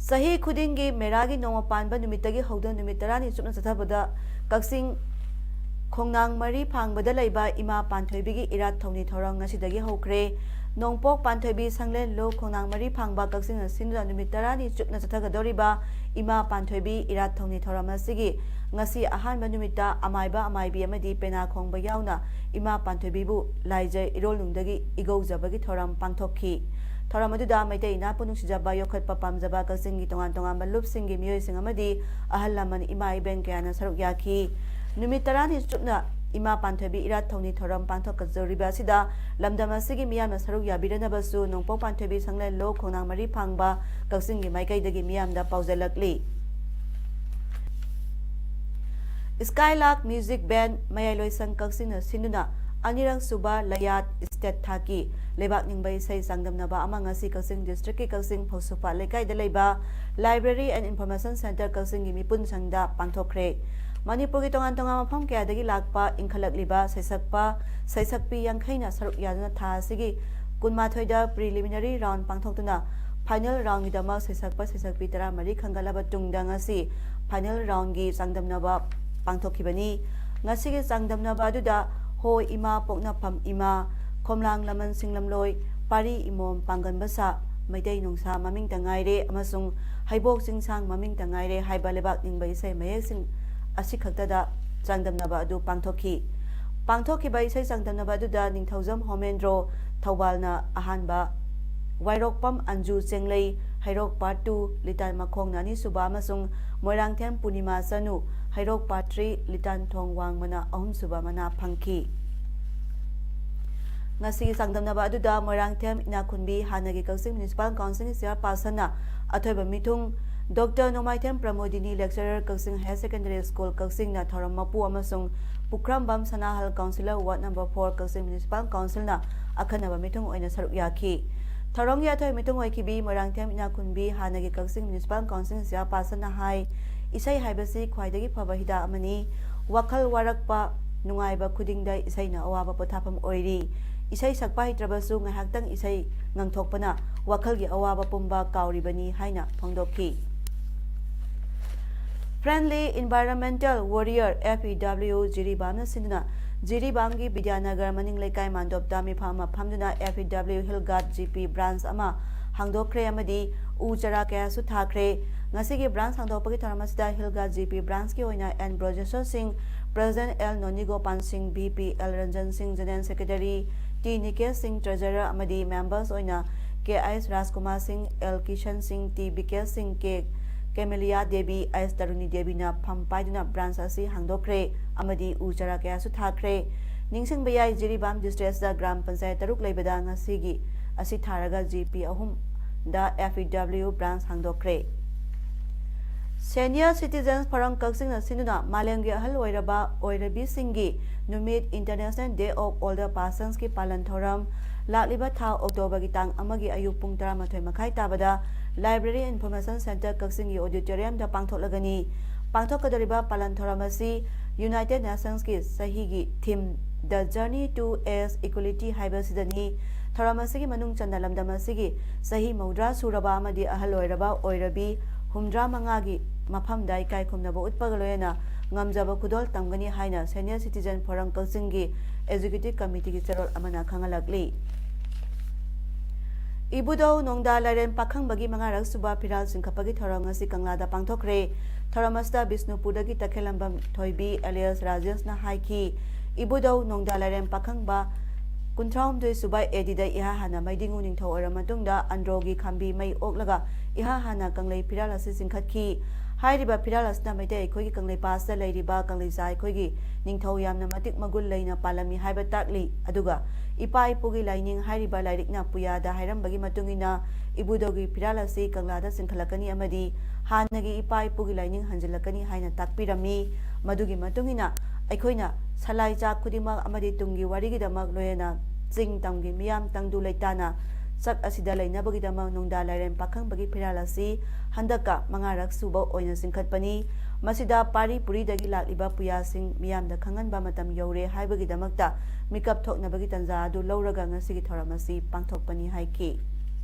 ꯆꯍꯤ ꯈꯨꯗꯤꯡꯒꯤ ꯃꯦꯔꯥꯒꯤ ꯅꯣꯡꯃ ꯄꯥꯟꯕ ꯅꯨꯃꯤꯠꯇꯒꯤ ꯍꯧꯗꯨꯅ ꯅꯨꯃꯤꯠ ꯇꯔꯥꯅꯤ ꯆꯨꯞꯅ ꯆꯠꯊꯕꯗ ꯀꯛꯆꯤꯡ ꯈꯣꯡꯅꯥꯡ ꯃꯔꯤ ꯐꯥꯡꯕꯗ ꯂꯩꯕ ꯏꯃꯥ ꯄꯥꯟꯊꯣꯏꯕꯤꯒꯤ ꯏꯔꯥꯠ ꯊꯧꯅꯤ ꯊꯧꯔꯝ ꯉꯁꯤꯗꯒꯤ ꯍꯧꯈ꯭ꯔꯦ꯫ ꯅꯣꯡꯄꯣꯛ ꯄꯥꯟꯊꯣꯏꯕꯤ ꯁꯪꯂꯦꯟꯂꯨ ꯈꯣꯡꯅꯥꯡ ꯃꯔꯤ ꯐꯥꯡꯕ ꯀꯛꯆꯤꯡꯅ ꯁꯤꯟꯗꯨꯅ ꯅꯨꯃꯤꯠ ꯇꯔꯥꯅꯤ ꯆꯨꯞꯅ ꯆꯠꯊꯒꯗꯧꯔꯤꯕ ꯏꯃꯥ ꯄꯥꯟꯊꯣꯏꯕꯤ ꯏꯔꯥꯠ ꯊꯧꯅꯤ ꯊꯧꯔꯝ ꯑꯁꯤꯒꯤ ꯉꯁꯤ ꯑꯍꯥꯟꯕ ꯅꯨꯃꯤꯠꯇ ꯑꯃꯥꯏꯕ, ꯑꯃꯥꯏꯕꯤ ꯑꯃꯗꯤ ꯄꯦꯅꯥ ꯈꯣꯡꯕ ꯌꯥꯎꯅ ꯏꯃꯥ ꯄꯥꯟꯊꯣꯏꯕꯤꯕꯨ ꯂꯥꯏꯖ ꯏꯔꯣꯜꯅꯨꯡꯗꯒꯤ ꯏꯒꯧꯖꯕꯒꯤ ꯊꯧꯔꯝ ꯄꯥꯡꯊꯣꯛꯈꯤ꯫ ꯊꯧꯔꯝ ꯑꯗꯨꯗ ꯃꯩꯇꯩ ꯏꯅꯥꯠꯄꯨ ꯅꯨꯡꯁꯤꯖꯕ, ꯌꯣꯛꯈꯠꯄ ꯄꯥꯝꯖꯕ ꯀꯛꯆꯤꯡꯒꯤ ꯇꯣꯉꯥꯟ ꯇꯣꯉꯥꯟꯕ ꯂꯨꯞꯁꯤꯡꯒꯤ ꯃꯤꯑꯣꯏꯁꯤꯡ ꯑꯃꯗꯤ ꯑꯍꯜ ꯂꯃꯟ, ꯏꯃꯥ ꯏꯕꯦꯟ ꯀꯌꯥꯅ ꯁꯔꯨꯛ ꯌꯥꯈꯤ꯫ ꯅꯨꯃꯤꯠ ꯇꯔꯥꯅꯤ ꯆꯨꯞꯅ ꯏꯃꯥ ꯄꯥꯟꯊꯣꯏꯕꯤ ꯏꯔꯥꯠ ꯊꯧꯅꯤ ꯊꯧꯔꯝ ꯄꯥꯡꯊꯣꯛꯀꯗꯧꯔꯤꯕ ꯑꯁꯤꯗ ꯂꯝꯗꯝ ꯑꯁꯤꯒꯤ ꯃꯤꯌꯥꯝꯅ ꯁꯔꯨꯛ ꯌꯥꯕꯤꯔꯅꯕꯁꯨ ꯅꯣꯡꯄꯣꯛ ꯄꯥꯟꯊꯣꯏꯕꯤ ꯁꯪꯂꯦꯟꯂꯣ ꯈꯣꯡꯅꯥꯡ ꯃꯔꯤ ꯐꯥꯡꯕ ꯀꯛꯆꯤꯡꯒꯤ ꯃꯥꯏꯀꯩꯗꯒꯤ ꯃꯤꯌꯥꯝꯗ ꯄꯥꯎꯖꯦꯜꯂꯛꯂꯤ꯫ Skylark Music Band ꯃꯌꯥꯏꯂꯣꯏꯁꯪ ꯀꯛꯆꯤꯡꯅ ꯁꯤꯟꯗꯨꯅ ꯑꯅꯤꯔꯛ ꯁꯨꯕ ꯂꯌꯥꯠ state ꯊꯥꯛꯀꯤ ꯂꯩꯕꯥꯛ ꯅꯤꯡꯕ ꯏꯁꯩ ꯆꯥꯡꯗꯝꯅꯕ ꯑꯃ ꯉꯁꯤ ꯀꯛꯆꯤꯡ district ꯀꯤ ꯀꯛꯆꯤꯡ ꯐꯧꯁꯨꯄꯥꯠ ꯂꯩꯀꯥꯏꯗ ꯂꯩꯕ Library and Information Centre ꯀꯛꯆꯤꯡꯒꯤ ꯃꯤꯄꯨꯟ ꯁꯪꯗ ꯄꯥꯡꯊꯣꯛꯈ꯭ꯔꯦ꯫ ꯃꯅꯤꯄꯨꯔꯒꯤ ꯇꯣꯉꯥꯟ ꯇꯣꯉꯥꯟꯕ ꯃꯐꯝ ꯀꯌꯥꯗꯒꯤ ꯂꯥꯛꯄ ꯏꯟꯈꯠꯂꯛꯂꯤꯕ ꯁꯩꯁꯛꯄ, ꯁꯩꯁꯛꯄꯤ ꯌꯥꯡꯈꯩꯅ ꯁꯔꯨꯛ ꯌꯥꯗꯨꯅ ꯊꯥ ꯑꯁꯤꯒꯤ ꯀꯨꯟꯃꯥꯊꯣꯏꯗ preliminary round ꯄꯥꯡꯊꯣꯛꯇꯨꯅ final round ꯒꯤꯗꯃꯛ ꯁꯩꯁꯛꯄ, ꯁꯩꯁꯛꯄꯤ ꯇꯔꯥꯃꯔꯤ ꯈꯟꯒꯠꯂꯕ ꯇꯨꯡꯗ ꯉꯁꯤ final round ꯒꯤ ꯆꯥꯡꯗꯝꯅꯕ ꯄꯥꯡꯊꯣꯛꯈꯤꯕꯅꯤ꯫ ꯉꯁꯤꯒꯤ ꯆꯥꯡꯗꯝꯅꯕ ꯑꯗꯨꯗ ꯍꯣ ꯏꯃꯥ ꯄꯣꯛꯅꯐꯝ ꯏꯃꯥ, ꯈꯣꯝꯂꯥꯡ ꯂꯃꯟ ꯁꯤꯡꯂꯝꯂꯣꯏ, ꯄꯥꯔꯤ ꯏꯃꯣꯝ ꯄꯥꯡꯒꯟꯕ ꯁꯥ, ꯃꯩꯇꯩ ꯅꯨꯡꯁꯥ ꯃꯃꯤꯡꯇ ꯉꯥꯏꯔꯦ ꯑꯃꯁꯨꯡ ꯍꯩꯕꯣꯛ ꯆꯤꯡꯁꯥꯡ ꯃꯃꯤꯡꯇ ꯉꯥꯏꯔꯦ ꯍꯥꯏꯕ ꯂꯩꯕꯥꯛ ꯅꯤꯡꯕ ꯏꯁꯩ ꯃꯌꯦꯛꯁꯤꯡ ꯑꯁꯤꯈꯛꯇꯗ ꯆꯥꯡꯗꯝꯅꯕ ꯑꯗꯨ ꯄꯥꯡꯊꯣꯛꯈꯤ꯫ ꯄꯥꯡꯊꯣꯛꯈꯤꯕ ꯏꯁꯩ ꯆꯥꯡꯗꯝꯅꯕ ꯑꯗꯨꯗ ꯅꯤꯡꯊꯧꯖꯝ ꯍꯣꯃꯦꯟꯗ꯭ꯔꯣ ꯊꯧꯕꯥꯜꯅ ꯑꯍꯥꯟꯕ, ꯋꯥꯏꯔꯣꯛꯄꯝ ꯑꯟꯖꯨ ꯆꯦꯡꯂꯩ ꯍꯩꯔꯣꯛ part two, ꯂꯤꯇꯥꯟ ꯃꯈꯣꯡꯅ ꯑꯅꯤꯁꯨꯕ ꯑꯃꯁꯨꯡ ꯃꯣꯏꯔꯥꯡꯊꯦꯝ ꯄꯨꯔꯅꯤꯃꯥ ꯆꯅꯨ ꯍꯩꯔꯣꯛ part three, ꯂꯤꯇꯥꯟ ꯊꯣꯡ ꯋꯥꯡꯃꯅ ꯑꯍꯨꯝꯁꯨꯕ ꯃꯅꯥ ꯐꯪꯈꯤ꯫ ꯉꯁꯤꯒꯤ ꯆꯥꯡꯗꯝꯅꯕ ꯑꯗꯨꯗ ꯃꯣꯏꯔꯥꯡꯊꯦꯝ ꯏꯅꯥꯈꯨꯟꯕꯤ, ꯍꯥꯟꯅꯒꯤ ꯀꯛꯆꯤꯡ Municipal Council ꯒꯤ chairperson ꯅ ꯑꯊꯣꯏꯕ ꯃꯤꯊꯨꯡ, ꯗꯣꯛꯇꯔ ꯅꯣꯡꯃꯥꯏꯊꯦꯝ ꯄ꯭ꯔꯃꯣꯗꯤꯅꯤ, lecturer, ꯀꯛꯆꯤꯡ Higher Secondary School, ꯀꯛꯆꯤꯡꯅ ꯊꯧꯔꯝ ꯃꯄꯨ ꯑꯃꯁꯨꯡ ꯄꯨꯈ꯭ꯔꯝꯕꯝ ꯁꯅꯥꯍꯜ, councillor, ward number four, ꯀꯛꯆꯤꯡ Municipal Council ꯅ ꯑꯈꯟꯅꯕ ꯃꯤꯊꯨꯡ ꯑꯣꯏꯅ ꯁꯔꯨꯛ ꯌꯥꯈꯤ꯫ ꯊꯧꯔꯝꯒꯤ ꯑꯊꯣꯏ ꯃꯤꯊꯨꯡ ꯑꯣꯏꯈꯤꯕꯤ ꯃꯣꯏꯔꯥꯡꯊꯦꯝ ꯏꯅꯥꯈꯨꯟꯕꯤ, ꯍꯥꯟꯅꯒꯤ ꯀꯛꯆꯤꯡ Municipal Council chairperson ꯅ ꯍꯥꯏ, ꯏꯁꯩ ꯍꯥꯏꯕꯁꯤ ꯈ꯭ꯋꯥꯏꯗꯒꯤ ꯐꯕ ꯍꯤꯗꯥꯛ ꯑꯃꯅꯤ꯫ ꯋꯥꯈꯜ ꯋꯥꯔꯛꯄ, ꯅꯨꯡꯉꯥꯏꯕ ꯈꯨꯗꯤꯡꯗ ꯏꯁꯩꯅ ꯑꯋꯥꯕ ꯄꯣꯊꯥꯐꯝ ꯑꯣꯏꯔꯤ꯫ ꯏꯁꯩ ꯁꯛꯄ ꯍꯩꯇ꯭ꯔꯕꯁꯨ ꯉꯥꯏꯍꯥꯛꯇꯪ ꯏꯁꯩ ꯉꯪꯊꯣꯛꯄꯅ ꯋꯥꯈꯜꯒꯤ ꯑꯋꯥꯕ ꯄꯨꯝꯕ ꯀꯥꯎꯔꯤꯕꯅꯤ ꯍꯥꯏꯅ ꯐꯣꯡꯗꯣꯛꯈꯤ꯫ Friendly Environmental Warrior, F E W, ꯖꯤꯔꯤꯕꯥꯝꯅ ꯁꯤꯟꯗꯨꯅ ꯖꯤꯔꯤꯕꯥꯝꯒꯤ ꯕꯤꯗ꯭ꯌꯥꯅꯒꯔ ꯃꯅꯤꯡ ꯂꯩꯀꯥꯏ ꯃꯥꯟꯗꯣꯞꯇ ꯃꯤꯐꯝ ꯑꯃ ꯐꯝꯗꯨꯅ F E W Hill Guard G P branch ꯑꯃ ꯍꯥꯡꯗꯣꯛꯈ꯭ꯔꯦ ꯑꯃꯗꯤ ꯎ ꯆꯥꯔꯥ ꯀꯌꯥꯁꯨ ꯊꯥꯈ꯭ꯔꯦ꯫ ꯉꯁꯤꯒꯤ branch ꯍꯥꯡꯗꯣꯛꯄꯒꯤ ꯊꯧꯔꯝ ꯑꯁꯤꯗ Hill Guard G P branch ꯀꯤ ꯑꯣꯏꯅ N ꯕ꯭ꯔꯖꯦꯁꯣꯔ ꯁꯤꯡ, President, L ꯅꯣꯅꯤꯒꯣꯄꯥꯜ ꯁꯤꯡ, V P L ꯔꯟꯖꯟ ꯁꯤꯡ, General Secretary T ꯅꯤꯀꯦꯁ ꯁꯤꯡ, Treasurer ꯑꯃꯗꯤ members ꯑꯣꯏꯅ K ꯑꯥꯏ ꯑꯦꯁ ꯔꯥꯖꯀꯨꯃꯥꯔ ꯁꯤꯡ, L ꯀꯤꯁꯟ ꯁꯤꯡ, T ꯕꯤꯀꯦꯁ ꯁꯤꯡ, K ꯀꯦꯃꯦꯂꯤꯌꯥ ꯗꯦꯕꯤ, ꯑꯦꯁ ꯇꯔꯨꯅꯤ ꯗꯦꯕꯤꯅ ꯐꯝ ꯄꯥꯏꯗꯨꯅ ꯕ꯭ꯔꯥꯟꯆ ꯑꯁꯤ ꯍꯥꯡꯗꯣꯛꯈ꯭ꯔꯦ ꯑꯃꯗꯤ ꯎ ꯆꯥꯔꯥ ꯀꯌꯥꯁꯨ ꯊꯥꯈ꯭ꯔꯦ꯫ ꯅꯤꯡꯁꯤꯡꯕ ꯌꯥꯏ, ꯖꯤꯔꯤꯕꯥꯝ ꯗꯤꯁꯇ꯭ꯔꯤꯛꯇ ꯒ꯭ꯔꯥꯝ ꯄꯟꯆꯥꯌꯠ ꯇꯔꯨꯛ ꯂꯩꯕꯗ ꯉꯁꯤꯒꯤ ꯑꯁꯤ ꯊꯥꯔꯒ ꯖꯤ ꯄꯤ ꯑꯍꯨꯝꯗ ꯑꯦꯐ ꯏ ꯗꯕ꯭ꯂꯤꯎ ꯕ꯭ꯔꯥꯟꯆ ꯍꯥꯡꯗꯣꯛꯈ꯭ꯔꯦ꯫ Senior Citizens Forum ꯀꯛꯆꯤꯡꯅ ꯁꯤꯟꯗꯨꯅ ꯃꯥꯂꯦꯝꯒꯤ ꯑꯍꯜ ꯑꯣꯏꯔꯕ ꯑꯣꯏꯔꯕꯤꯁꯤꯡꯒꯤ ꯅꯨꯃꯤꯠ, International Day of Older Personsꯀꯤ ꯄꯥꯂꯟ ꯊꯧꯔꯝ ꯂꯥꯛꯂꯤꯕ ꯊꯥ ꯑꯣꯛꯇꯣꯕꯔꯒꯤ ꯇꯥꯡ ꯑꯃꯒꯤ ꯑꯌꯨꯛ ꯄꯨꯡ ꯇꯔꯥꯃꯥꯊꯣꯏ ꯃꯈꯥꯏ ꯇꯥꯕꯗ Library Information Centre ꯀꯛꯆꯤꯡꯒꯤ auditoriumꯗ ꯄꯥꯡꯊꯣꯛꯂꯒꯅꯤ꯫ ꯄꯥꯡꯊꯣꯛꯀꯗꯧꯔꯤꯕ ꯄꯥꯂꯟ ꯊꯧꯔꯝ ꯑꯁꯤ United Nationsꯀꯤ ꯆꯍꯤꯒꯤ theme The Journey to Age Equality ꯍꯥꯏꯕꯁꯤꯗꯅꯤ꯫ ꯊꯧꯔꯝ ꯑꯁꯤꯒꯤ ꯃꯅꯨꯡ ꯆꯟꯅ ꯂꯝꯗꯝ ꯑꯁꯤꯒꯤ ꯆꯍꯤ ꯃꯧꯗ꯭ꯔꯥ ꯁꯨꯔꯕ ꯑꯃꯗꯤ ꯑꯍꯜ ꯑꯣꯏꯔꯕ ꯑꯣꯏꯔꯕꯤ ꯍꯨꯝꯗ꯭ꯔꯥ ꯃꯉꯥꯒꯤ ꯃꯐꯝꯗ ꯏꯀꯥꯏ ꯈꯨꯝꯅꯕ ꯎꯠꯄꯒ ꯂꯣꯏꯅꯅ ꯉꯝꯖꯕ ꯈꯨꯗꯣꯜ ꯇꯝꯒꯅꯤ ꯍꯥꯏꯅ Senior Citizen Forum ꯀꯛꯆꯤꯡꯒꯤ Executive Committeeꯒꯤ ꯆꯦꯔꯣꯜ ꯑꯃꯅ ꯈꯪꯍꯜꯂꯛꯂꯤ꯫ ꯏꯕꯨꯙꯧ ꯅꯣꯡꯗꯥ ꯂꯥꯏꯔꯦꯝ ꯄꯥꯈꯪꯕꯒꯤ ꯃꯉꯥꯔꯛ ꯁꯨꯕ ꯐꯤꯔꯥꯜ ꯆꯤꯡꯈꯠꯄꯒꯤ ꯊꯧꯔꯝ ꯉꯁꯤ ꯀꯪꯂꯥꯗ ꯄꯥꯡꯊꯣꯛꯈ꯭ꯔꯦ꯫ ꯊꯧꯔꯝ ꯑꯁꯤꯗ ꯕꯤꯁꯅꯨꯄꯨꯔꯗꯒꯤ ꯇꯈꯦꯜꯂꯝꯕꯝ ꯊꯣꯏꯕꯤ alias ꯔꯥꯖꯦꯁꯅ ꯍꯥꯏꯈꯤ, ꯏꯕꯨꯙꯧ ꯅꯣꯡꯗꯥ ꯂꯥꯏꯔꯦꯝ ꯄꯥꯈꯪꯕ ꯀꯨꯟꯊ꯭ꯔꯥꯍꯨꯝꯗꯣꯏ ꯁꯨꯕ ADꯗ ꯏꯍꯥ ꯍꯥꯟꯅ ꯃꯩꯗꯤꯡꯉꯨ ꯅꯤꯡꯊꯧ ꯑꯣꯏꯔꯕ ꯃꯇꯨꯡꯗ ꯑꯟꯗ꯭ꯔꯣꯒꯤ ꯈꯥꯝꯕꯤ ꯃꯩ ꯑꯣꯛꯂꯒ ꯏꯍꯥ ꯍꯥꯟꯅ ꯀꯪꯂꯩ ꯐꯤꯔꯥꯜ ꯑꯁꯤ ꯆꯤꯡꯈꯠꯈꯤ꯫ ꯍꯥꯏꯔꯤꯕ ꯐꯤꯔꯥꯜ ꯑꯁꯤꯅ ꯃꯩꯇꯩ ꯑꯩꯈꯣꯏꯒꯤ ꯀꯪꯂꯩꯄꯥꯛꯁꯤꯗ ꯂꯩꯔꯤꯕ ꯀꯪꯂꯩꯆꯥ ꯑꯩꯈꯣꯏꯒꯤ ꯅꯤꯡꯊꯧ ꯌꯥꯝꯅ ꯃꯇꯤꯛ ꯃꯒꯨꯟ ꯂꯩꯅ ꯄꯥꯜꯂꯝꯃꯤ ꯍꯥꯏꯕ ꯇꯥꯛꯂꯤ꯫ ꯑꯗꯨꯒ ꯏꯄꯥ ꯏꯄꯨꯒꯤ ꯂꯥꯏꯅꯤꯡ ꯍꯥꯏꯔꯤꯕ ꯂꯥꯏꯔꯤꯛꯅ ꯄꯨꯌꯥꯗ ꯍꯥꯏꯔꯝꯕꯒꯤ ꯃꯇꯨꯡ ꯏꯟꯅ ꯏꯕꯨꯙꯧꯒꯤ ꯐꯤꯔꯥꯜ ꯑꯁꯤ ꯀꯪꯂꯥꯗ ꯆꯤꯡꯈꯠꯂꯛꯀꯅꯤ ꯑꯃꯗꯤ ꯍꯥꯟꯅꯒꯤ ꯏꯄꯥ ꯏꯄꯨꯒꯤ ꯂꯥꯏꯅꯤꯡ ꯍꯟꯖꯤꯜꯂꯛꯀꯅꯤ ꯍꯥꯏꯅ ꯇꯥꯛꯄꯤꯔꯝꯃꯤ꯫ ꯃꯗꯨꯒꯤ ꯃꯇꯨꯡ ꯏꯟꯅ ꯑꯩꯈꯣꯏꯅ ꯁꯂꯥꯏ ꯆꯥꯛ ꯈꯨꯗꯤꯡꯃꯛ ꯑꯃꯗꯤ ꯇꯨꯡꯒꯤ ꯋꯥꯔꯤꯒꯤꯗꯃꯛ ꯂꯣꯏꯅꯅ ꯆꯤꯡ ꯇꯝꯒꯤ ꯃꯤꯌꯥꯝ ꯇꯪꯗꯨ ꯂꯩꯇꯥꯅ ꯆꯥꯛ ꯑꯁꯤꯗ ꯂꯩꯅꯕꯒꯤꯗꯃꯛ ꯅꯣꯡꯗꯥ ꯂꯥꯏꯔꯦꯝ ꯄꯥꯈꯪꯕꯒꯤ ꯐꯤꯔꯥꯜ ꯑꯁꯤ ꯍꯟꯗꯛꯀ ꯃꯉꯥꯔꯛ ꯁꯨꯕ ꯑꯣꯏꯅ ꯆꯤꯡꯈꯠꯄꯅꯤ꯫ ꯃꯁꯤꯗ ꯄꯥꯔꯤ ꯄꯨꯔꯤꯗꯒꯤ ꯂꯥꯛꯂꯤꯕ ꯄꯨꯌꯥꯁꯤꯡ ꯃꯤꯌꯥꯝꯗ ꯈꯪꯍꯟꯕ ꯃꯇꯝ ꯌꯧꯔꯦ ꯍꯥꯏꯕꯒꯤꯗꯃꯛꯇ ꯃꯤꯀꯞ ꯊꯣꯛꯅꯕꯒꯤ ꯇꯥꯟꯖꯥ ꯑꯗꯨ ꯂꯧꯔꯒ ꯉꯁꯤꯒꯤ ꯊꯧꯔꯝ ꯑꯁꯤ ꯄꯥꯡꯊꯣꯛꯄꯅꯤ ꯍꯥꯏꯈꯤ꯫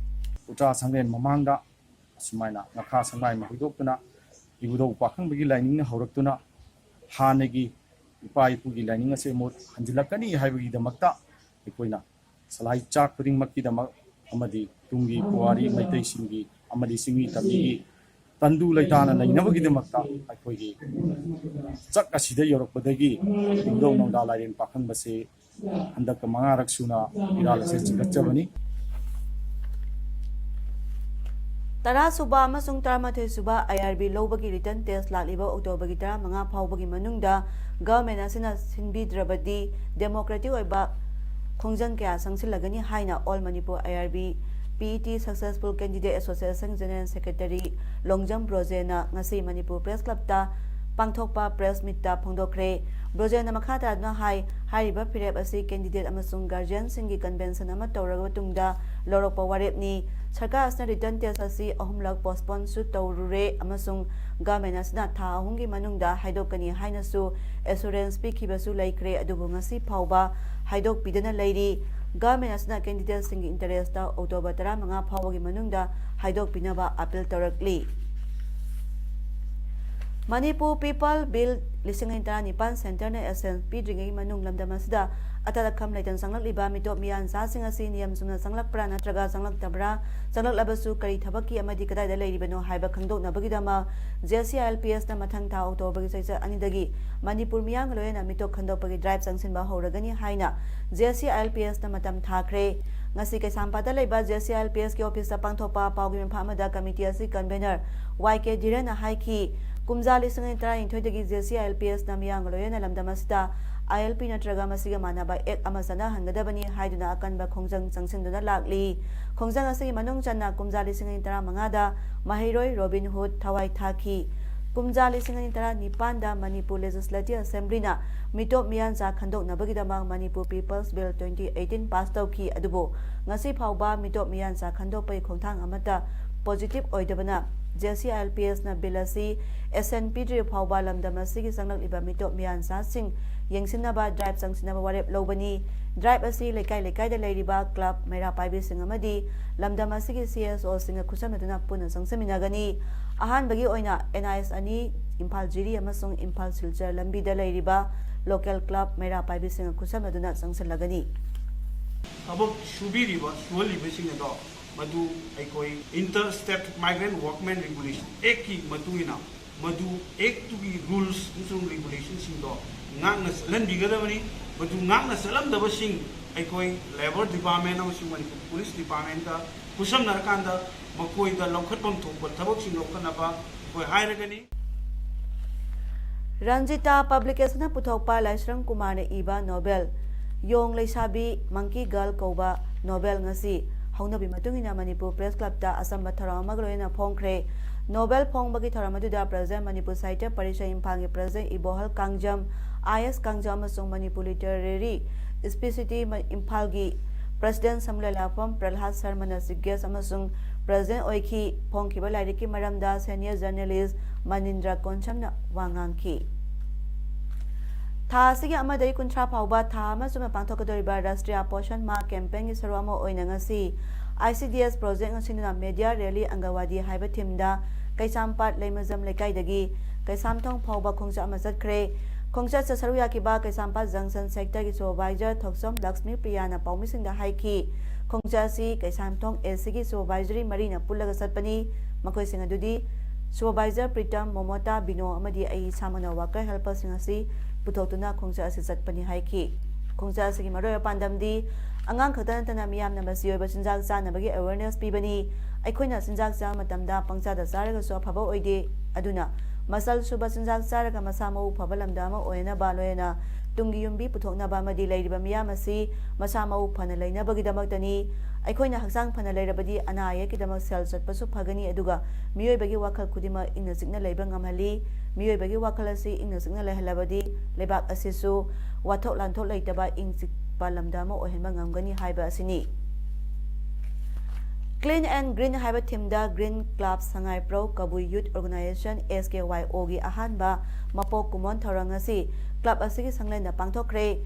ꯎꯇ꯭ꯔꯥ ꯁꯪꯂꯦꯟ ꯃꯃꯥꯡꯗ ꯑꯁꯨꯃꯥꯏꯅ ꯉꯈꯥ ꯁꯪꯂꯥꯏ ꯍꯧꯗꯣꯛꯇꯨꯅ ꯏꯕꯨꯙꯧ ꯄꯥꯈꯪꯕꯒꯤ ꯂꯥꯏꯅꯤꯡꯅ ꯍꯧꯔꯛꯇꯨꯅ ꯍꯥꯟꯅꯒꯤ ꯏꯄꯥ ꯏꯄꯨꯒꯤ ꯂꯥꯏꯅꯤꯡ ꯑꯁꯦ ꯑꯃꯨꯛ ꯍꯟꯖꯤꯜꯂꯛꯀꯅꯤ ꯍꯥꯏꯕꯒꯤꯗꯃꯛꯇ ꯑꯩꯈꯣꯏꯅ ꯁꯂꯥꯏ ꯆꯥꯛ ꯈꯨꯗꯤꯡꯃꯛꯀꯤꯗꯃꯛ ꯑꯃꯗꯤ ꯇꯨꯡꯒꯤ ꯄꯨꯋꯥꯔꯤ ꯃꯩꯇꯩꯁꯤꯡꯒꯤ ꯑꯃꯗꯤ ꯆꯤꯡꯃꯤ ꯇꯝꯃꯤꯒꯤ ꯇꯪꯗꯨ ꯂꯩꯇꯥꯅ ꯂꯩꯅꯕꯒꯤꯗꯃꯛꯇ ꯑꯩꯈꯣꯏꯒꯤ ꯆꯥꯛ ꯑꯁꯤꯗ ꯌꯧꯔꯛꯄꯗꯒꯤ ꯏꯕꯨꯙꯧ ꯅꯣꯡꯗꯥ ꯂꯥꯏꯔꯦꯝ ꯄꯥꯈꯪꯕꯁꯦ ꯍꯟꯗꯛꯀ ꯃꯉꯥꯔꯛ ꯁꯨꯅ ꯐꯤꯔꯥꯜ ꯑꯁꯦ ꯆꯤꯡꯈꯠꯆꯕꯅꯤ꯫ ꯇꯔꯥ ꯁꯨꯕ ꯑꯃꯁꯨꯡ ꯇꯔꯥꯃꯥꯊꯣꯏ ꯁꯨꯕ IRB ꯂꯧꯕꯒꯤ written test ꯂꯥꯛꯂꯤꯕ October ꯒꯤ ꯇꯔꯥꯃꯉꯥ ꯐꯥꯎꯕꯒꯤ ꯃꯅꯨꯡꯗ government ꯑꯁꯤꯅ ꯁꯤꯟꯕꯤꯗ꯭ꯔꯕꯗꯤ democratic ꯑꯣꯏꯕ ꯈꯣꯡꯖꯪ ꯀꯌꯥ ꯆꯪꯁꯤꯜꯂꯒꯅꯤ ꯍꯥꯏꯅ All Manipur IRB PET Successful Candidate Association General Secretary Longjam ꯕ꯭ꯔꯣꯖꯦꯅ ꯉꯁꯤ ꯃꯅꯤꯄꯨꯔ Press Club ꯇ ꯄꯥꯡꯊꯣꯛꯄ press meet ꯇ ꯐꯣꯡꯗꯣꯛꯈ꯭ꯔꯦ꯫ ꯕ꯭ꯔꯣꯖꯦꯅ ꯃꯈꯥ ꯇꯥꯗꯨꯅ ꯍꯥꯏ, ꯍꯥꯏꯔꯤꯕ ꯐꯤꯔꯦꯞ ꯑꯁꯤ candidate ꯑꯃꯁꯨꯡ guardian ꯁꯤꯡꯒꯤ convention ꯑꯃ ꯇꯧꯔꯕ ꯃꯇꯨꯡꯗ ꯂꯧꯔꯛꯄ ꯋꯥꯔꯦꯞꯅꯤ꯫ ꯁꯔꯀꯥꯔ ꯑꯁꯤꯅ written test ꯑꯁꯤ ꯑꯍꯨꯝꯂꯛ postpone ꯁꯨ ꯇꯧꯔꯨꯔꯦ ꯑꯃꯁꯨꯡ government ꯑꯁꯤꯅ ꯊꯥ ꯑꯍꯨꯝꯒꯤ ꯃꯅꯨꯡꯗ ꯍꯥꯏꯗꯣꯛꯀꯅꯤ ꯍꯥꯏꯅꯁꯨ assurance ꯄꯤꯈꯤꯕꯁꯨ ꯂꯩꯈ꯭ꯔꯦ, ꯑꯗꯨꯕꯨ ꯉꯁꯤ ꯐꯥꯎꯕ ꯍꯥꯏꯗꯣꯛꯄꯤꯗꯅ ꯂꯩꯔꯤ꯫ Government ꯑꯁꯤꯅ candidate ꯁꯤꯡꯒꯤ interest ꯇ October ꯇꯔꯥꯃꯉꯥ ꯐꯥꯎꯕꯒꯤ ꯃꯅꯨꯡꯗ ꯍꯥꯏꯗꯣꯛꯄꯤꯅꯕ appeal ꯇꯧꯔꯛꯂꯤ꯫ Manipur People Bill ꯂꯤꯁꯤꯡ ꯑꯅꯤ ꯇꯔꯥꯅꯤꯄꯥꯟ centre ꯅ assent ꯄꯤꯗ꯭ꯔꯤꯉꯩ ꯃꯅꯨꯡ ꯂꯝꯗꯝ ꯑꯁꯤꯗ ꯑꯇꯠ ꯑꯈꯝ ꯂꯩꯇꯅ ꯆꯪꯂꯛꯂꯤꯕ ꯃꯤꯇꯣꯞ ꯃꯤꯌꯥꯟꯆꯥꯁꯤꯡ ꯑꯁꯤ ꯅꯤꯌꯝ ꯆꯨꯝꯅ ꯆꯪꯂꯛꯄ꯭ꯔꯥ ꯅꯠꯇ꯭ꯔꯒ ꯆꯪꯂꯛꯇꯕ꯭ꯔꯥ, ꯆꯪꯂꯛꯂꯕꯁꯨ ꯀꯔꯤ ꯊꯕꯛꯀꯤ ꯑꯃꯗꯤ ꯀꯗꯥꯏꯗ ꯂꯩꯔꯤꯕꯅꯣ ꯍꯥꯏꯕ ꯈꯪꯗꯣꯛꯅꯕꯒꯤꯗꯃꯛ JAC ILPS ꯅ ꯃꯊꯪ ꯊꯥ October ꯒꯤ ꯆꯩꯆꯠ ꯑꯅꯤꯗꯒꯤ ꯃꯅꯤꯄꯨꯔ ꯃꯤꯌꯥꯝꯒ ꯂꯣꯏꯅꯅ ꯃꯤꯇꯣꯞ ꯈꯟꯗꯣꯛꯄꯒꯤ drive ꯆꯪꯁꯤꯟꯕ ꯍꯧꯔꯒꯅꯤ ꯍꯥꯏꯅ JAC ILPS ꯅ ꯃꯇꯝ ꯊꯥꯈ꯭ꯔꯦ꯫ ꯉꯁꯤ ꯀꯩꯁꯥꯝꯄꯥꯠꯇ ꯂꯩꯕ JAC ILPS ꯀꯤ office ꯇ ꯄꯥꯡꯊꯣꯛꯄ ꯄꯥꯎꯒꯤ ꯃꯤꯐꯝ ꯑꯃꯗ committee ꯑꯁꯤ convener ꯋꯥꯏ ꯀꯦ ꯙꯤꯔꯦꯟꯅ ꯍꯥꯏꯈꯤ, ꯀꯨꯝꯖꯥ ꯂꯤꯁꯤꯡ ꯑꯅꯤ ꯇꯔꯥꯅꯤꯊꯣꯏꯗꯒꯤ JAC ILPS ꯅ ꯃꯤꯌꯥꯝꯒ ꯂꯣꯏꯅꯅ ꯂꯝꯗꯝ ꯑꯁꯤꯗ ILP ꯅꯠꯇ꯭ꯔꯒ ꯃꯁꯤꯒ ꯃꯥꯟꯅꯕ act ꯑꯃ ꯆꯠꯅꯍꯟꯒꯗꯕꯅꯤ ꯍꯥꯏꯗꯨꯅ ꯑꯀꯟꯕ ꯈꯣꯡꯖꯪ ꯆꯪꯁꯤꯟꯗꯨꯅ ꯂꯥꯛꯂꯤ꯫ ꯈꯣꯡꯖꯪ ꯑꯁꯤꯒꯤ ꯃꯅꯨꯡ ꯆꯟꯅ ꯀꯨꯝꯖꯥ ꯂꯤꯁꯤꯡ ꯑꯅꯤ ꯇꯔꯥꯃꯉꯥꯗ ꯃꯍꯩꯔꯣꯏ ꯔꯣꯕꯤꯟ ꯍꯨꯗ ꯊꯋꯥꯏ ꯊꯥꯈꯤ꯫ ꯀꯨꯝꯖꯥ ꯂꯤꯁꯤꯡ ꯑꯅꯤ ꯇꯔꯥꯅꯤꯄꯥꯟꯗ ꯃꯅꯤꯄꯨꯔ Legislative Assembly ꯅ ꯃꯤꯇꯣꯞ ꯃꯤꯌꯥꯟꯆꯥ ꯈꯟꯗꯣꯛꯅꯕꯒꯤꯗꯃꯛ Manipur People's Bill twenty eighteen pass ꯇꯧꯈꯤ, ꯑꯗꯨꯕꯨ ꯉꯁꯤ ꯐꯥꯎꯕ ꯃꯤꯇꯣꯞ ꯃꯤꯌꯥꯟꯆꯥ ꯈꯟꯗꯣꯛꯄꯒꯤ ꯈꯣꯡꯊꯥꯡ ꯑꯃꯠꯇ positive ꯑꯣꯏꯗꯕꯅ JAC ILPS ꯅ bill ꯑꯁꯤ assent ꯄꯤꯗ꯭ꯔꯤꯕ ꯐꯥꯎꯕ ꯂꯝꯗꯝ ꯑꯁꯤꯒꯤ ꯆꯪꯂꯛꯂꯤꯕ ꯃꯤꯇꯣꯞ ꯃꯤꯌꯥꯟꯆꯥꯁꯤꯡ ꯌꯦꯡꯁꯤꯟꯅꯕ drive ꯆꯪꯁꯤꯟꯅꯕ ꯋꯥꯔꯦꯞ ꯂꯧꯕꯅꯤ꯫ Drive ꯑꯁꯤ ꯂꯩꯀꯥꯏ ꯂꯩꯀꯥꯏꯗ ꯂꯩꯔꯤꯕ club ꯃꯩꯔꯥ ꯄꯥꯏꯕꯤꯁꯤꯡ ꯑꯃꯗꯤ ꯂꯝꯗꯝ ꯑꯁꯤꯒꯤ CSO ꯁꯤꯡꯒ ꯈꯨꯠꯁꯝꯅꯗꯨꯅ ꯄꯨꯟꯅ ꯆꯪꯁꯤꯟꯃꯤꯟꯅꯒꯅꯤ꯫ ꯑꯍꯥꯟꯕꯒꯤ ꯑꯣꯏꯅ NH ꯑꯅꯤ, ꯏꯝꯐꯥꯜ ꯖꯤꯔꯤ ꯑꯃꯁꯨꯡ ꯏꯝꯐꯥꯜ ꯁꯤꯜꯆꯔ ꯂꯝꯕꯤꯗ ꯂꯩꯔꯤꯕ local club ꯃꯩꯔꯥ ꯄꯥꯏꯕꯤꯁꯤꯡꯒ ꯈꯨꯠꯁꯝꯅꯗꯨꯅ ꯆꯪꯁꯤꯜꯂꯒꯅꯤ꯫ ꯊꯕꯛ ꯁꯨꯕꯤꯔꯤꯕ, ꯁꯨꯍꯜꯂꯤꯕꯁꯤꯡ ꯑꯗꯣ ꯃꯗꯨ ꯑꯩꯈꯣꯏ Inter State Migrant Workmen Regulation Act ꯀꯤ ꯃꯇꯨꯡ ꯏꯟꯅ ꯃꯗꯨ act ꯇꯨꯒꯤ rules ꯑꯃꯁꯨꯡ regulation ꯁꯤꯡꯗꯣ ꯉꯥꯛꯅ ꯆꯠꯍꯟꯕꯤꯒꯗꯕꯅꯤ꯫ ꯃꯗꯨ ꯉꯥꯛꯅ ꯆꯠꯂꯝꯗꯕꯁꯤꯡ ꯑꯩꯈꯣꯏ Labour Department ꯑꯃꯁꯨꯡ ꯃꯅꯤꯄꯨꯔ Police Department ꯀ ꯈꯨꯠꯁꯝꯅꯔꯀꯥꯟꯗ ꯃꯈꯣꯏꯗ ꯂꯧꯈꯠꯐꯝ ꯊꯣꯛꯄ ꯊꯕꯛꯁꯤꯡ ꯂꯧꯈꯠꯅꯕ ꯑꯩꯈꯣꯏ ꯍꯥꯏꯔꯒꯅꯤ꯫ ꯔꯟꯖꯤꯇꯥ ꯄꯕ꯭ꯂꯤꯀꯦꯁꯟꯅ ꯄꯨꯊꯣꯛꯄ ꯂꯥꯏꯁ꯭ꯔꯝ ꯀꯨꯃꯥꯔꯅ ꯏꯕ ꯅꯣꯕꯦꯜ ꯌꯣꯡ ꯂꯩꯁꯥꯕꯤ, ꯃꯪꯀꯤ ꯒꯔꯜ ꯀꯧꯕ ꯅꯣꯕꯦꯜ ꯉꯁꯤ ꯍꯧꯅꯕꯤ ꯃꯇꯨꯡ ꯏꯟꯅ ꯃꯅꯤꯄꯨꯔ ꯄ꯭ꯔꯦꯁ ꯀ꯭ꯂꯕꯇ ꯑꯆꯝꯕ ꯊꯧꯔꯝ ꯑꯃꯒ ꯂꯣꯏꯅꯅ ꯐꯣꯡꯈ꯭ꯔꯦ꯫ ꯅꯣꯕꯦꯜ ꯐꯣꯡꯕꯒꯤ ꯊꯧꯔꯝ ꯑꯗꯨꯗ ꯄ꯭ꯔꯖꯥ ꯃꯅꯤꯄꯨꯔ ꯁꯥꯍꯤꯇ꯭ꯌ ꯄꯔꯤꯁꯠ ꯏꯝꯐꯥꯜꯒꯤ ꯄ꯭ꯔꯖꯥ ꯏꯕꯣꯍꯜ ꯀꯥꯡꯖꯝ, ꯑꯥꯏ ꯑꯦꯁ ꯀꯥꯡꯖꯝ ꯑꯃꯁꯨꯡ ꯃꯅꯤꯄꯨꯔ ꯂꯤꯇꯔꯦꯔꯤ ꯏꯟꯁꯇꯤꯇ꯭ꯌꯨꯠꯀꯤ ꯏꯝꯐꯥꯜꯒꯤ ꯄ꯭ꯔꯁꯤꯗꯦꯟꯠ ꯁꯃꯨꯂꯦꯂꯥꯐꯝ ꯄ꯭ꯔꯜꯍꯥꯗ ꯁꯔꯃꯅ ꯆꯤꯐ ꯒꯦꯁ꯭ꯠ ꯑꯃꯁꯨꯡ ꯄ꯭ꯔꯁꯤꯗꯦꯟꯠ ꯑꯣꯏꯈꯤ꯫ ꯐꯣꯡꯈꯤꯕ ꯂꯥꯏꯔꯤꯛꯀꯤ ꯃꯔꯝꯗ ꯁꯦꯅꯤꯌꯔ ꯖꯔꯅꯦꯂꯤꯁ꯭ꯠ ꯃꯅꯤꯟꯗ꯭ꯔ ꯀꯣꯟꯁꯝꯅ ꯋꯥ ꯉꯥꯡꯈꯤ꯫ ꯊꯥ ꯑꯁꯤꯒꯤ ꯑꯃꯗꯒꯤ ꯀꯨꯟꯊ꯭ꯔꯥ ꯐꯥꯎꯕ ꯊꯥ ꯑꯃ ꯆꯨꯞꯅ ꯄꯥꯡꯊꯣꯛꯀꯗꯧꯔꯤꯕ ꯔꯥꯁꯇ꯭ꯔꯤꯌꯥ ꯄꯣꯁꯟ ꯃꯥꯍ ꯀꯦꯝꯄꯦꯟꯒꯤ ꯁꯔꯨꯛ ꯑꯃ ꯑꯣꯏꯅ ꯉꯁꯤ ꯑꯥꯏ ꯁꯤ ꯗꯤ ꯑꯦꯁ ꯄ꯭ꯔꯣꯖꯦꯛꯅ ꯁꯤꯟꯗꯨꯅ ꯃꯦꯗꯤꯌꯥ ꯔꯦꯂꯤ ꯑꯪꯒꯋꯥꯗꯤ ꯍꯥꯏꯕ ꯊꯤꯝꯗ ꯀꯩꯁꯥꯝꯄꯥꯠ ꯂꯩꯃꯖꯝ ꯂꯩꯀꯥꯏꯗꯒꯤ ꯀꯩꯁꯥꯝꯊꯣꯡ ꯐꯥꯎꯕ ꯈꯣꯡꯆꯠ ꯑꯃ ꯆꯠꯈ꯭ꯔꯦ꯫ ꯈꯣꯡꯆꯠꯇ ꯁꯔꯨꯛ ꯌꯥꯈꯤꯕ ꯀꯩꯁꯥꯝꯄꯥꯠ ꯖꯪꯁꯟ ꯁꯦꯛꯇꯔꯒꯤ ꯁꯨꯄꯔꯚꯥꯏꯖꯔ ꯊꯣꯛꯆꯣꯝ ꯂꯛꯁꯃꯤ ꯄ꯭ꯔꯤꯌꯥꯅ ꯄꯥꯎꯃꯤꯁꯤꯡꯗ ꯍꯥꯏꯈꯤ, ꯈꯣꯡꯆꯠ ꯑꯁꯤ ꯀꯩꯁꯥꯝꯊꯣꯡ ꯑꯦ ꯁꯤꯒꯤ ꯁꯨꯄꯔꯚꯥꯏꯖꯔꯤ ꯃꯔꯤꯅ ꯄꯨꯜꯂꯒ ꯆꯠꯄꯅꯤ꯫ ꯃꯈꯣꯏꯁꯤꯡ ꯑꯗꯨꯗꯤ ꯁꯨꯄꯔꯚꯥꯏꯖꯔ ꯄ꯭ꯔꯤꯇꯝ, ꯃꯣꯃꯣꯇꯥ, ꯕꯤꯅꯣ ꯑꯃꯗꯤ ꯑꯩ ꯏꯁꯥꯃꯛꯅ ꯋꯥꯀꯔ ꯍꯦꯜꯄꯔꯁꯤꯡ ꯑꯁꯤ ꯄꯨꯊꯣꯛꯇꯨꯅ ꯈꯣꯡꯆꯠ ꯑꯁꯤ ꯆꯠꯄꯅꯤ ꯍꯥꯏꯈꯤ꯫ ꯈꯣꯡꯆꯠ ꯑꯁꯤꯒꯤ ꯃꯔꯨꯑꯣꯏꯕ ꯄꯥꯟꯗꯝꯗꯤ ꯑꯉꯥꯡ ꯈꯛꯇ ꯅꯠꯇꯅ ꯃꯤꯌꯥꯝꯅ ꯃꯆꯤ ꯑꯣꯏꯕ ꯆꯤꯟꯖꯥꯛ ꯆꯥꯅꯕꯒꯤ ꯑꯦꯋꯦꯔꯅꯦꯁ ꯄꯤꯕꯅꯤ꯫ ꯑꯩꯈꯣꯏꯅ ꯆꯤꯟꯖꯥꯛ ꯆꯥꯕ ꯃꯇꯝꯗ ꯄꯪꯆꯥꯗ ꯆꯥꯔꯒꯁꯨ ꯑꯐꯕ ꯑꯣꯏꯗꯦ꯫ ꯑꯗꯨꯅ ꯃꯆꯜ ꯁꯨꯕ ꯆꯤꯟꯖꯥꯛ ꯆꯥꯔꯒ ꯃꯁꯥ ꯃꯎ ꯐꯕ ꯂꯝꯗꯝ ꯑꯃ ꯑꯣꯏꯅꯕ, ꯂꯣꯏꯅꯅ ꯇꯨꯡꯒꯤ ꯌꯨꯝꯕꯤ ꯄꯨꯊꯣꯛꯅꯕ ꯑꯃꯗꯤ ꯂꯩꯔꯤꯕ ꯃꯤꯌꯥꯝ ꯑꯁꯤ ꯃꯁꯥ ꯃꯎ ꯐꯅ ꯂꯩꯅꯕꯒꯤꯗꯃꯛꯇꯅꯤ꯫ ꯑꯩꯈꯣꯏꯅ ꯍꯛꯆꯥꯡ ꯐꯅ ꯂꯩꯔꯕꯗꯤ ꯑꯅꯥ ꯑꯌꯦꯛꯀꯤꯗꯃꯛ ꯁꯦꯜ ꯆꯠꯄꯁꯨ ꯐꯒꯅꯤ, ꯑꯗꯨꯒ ꯃꯤꯑꯣꯏꯕꯒꯤ ꯋꯥꯈꯜ ꯈꯨꯗꯤꯡꯃꯛ ꯏꯪꯅ ꯆꯤꯛꯅ ꯂꯩꯕ ꯉꯝꯍꯜꯂꯤ꯫ ꯃꯤꯑꯣꯏꯕꯒꯤ ꯋꯥꯈꯜ ꯑꯁꯤ ꯏꯪꯅ ꯆꯤꯛꯅ ꯂꯩꯍꯜꯂꯕꯗꯤ ꯂꯩꯕꯥꯛ ꯑꯁꯤꯁꯨ ꯋꯥꯊꯣꯛ ꯂꯥꯟꯊꯣꯛ ꯂꯩꯇꯕ ꯏꯪ ꯆꯤꯛꯄ ꯂꯝꯗꯝ ꯑꯃ ꯑꯣꯏꯍꯟꯕ ꯉꯝꯒꯅꯤ ꯍꯥꯏꯕ ꯑꯁꯤꯅꯤ꯫ Clean and Green ꯍꯥꯏꯕ ꯊꯤꯝꯗ ꯒ꯭ꯔꯤꯟ ꯀ꯭ꯂꯕ ꯁꯉꯥꯏꯄ꯭ꯔꯧ ꯀꯕꯨꯏ ꯌꯨꯠ ꯑꯣꯔꯒꯅꯥꯏꯖꯦꯁꯟ, ꯑꯦꯁ ꯀꯦ ꯋꯥꯏ ꯑꯣꯒꯤ ꯑꯍꯥꯟꯕ ꯃꯄꯣꯛ ꯀꯨꯝꯑꯣꯟ ꯊꯧꯔꯝ ꯑꯁꯤ ꯀ꯭ꯂꯕ ꯑꯁꯤꯒꯤ ꯁꯪꯂꯦꯟꯗ ꯄꯥꯡꯊꯣꯛꯈ꯭ꯔꯦ꯫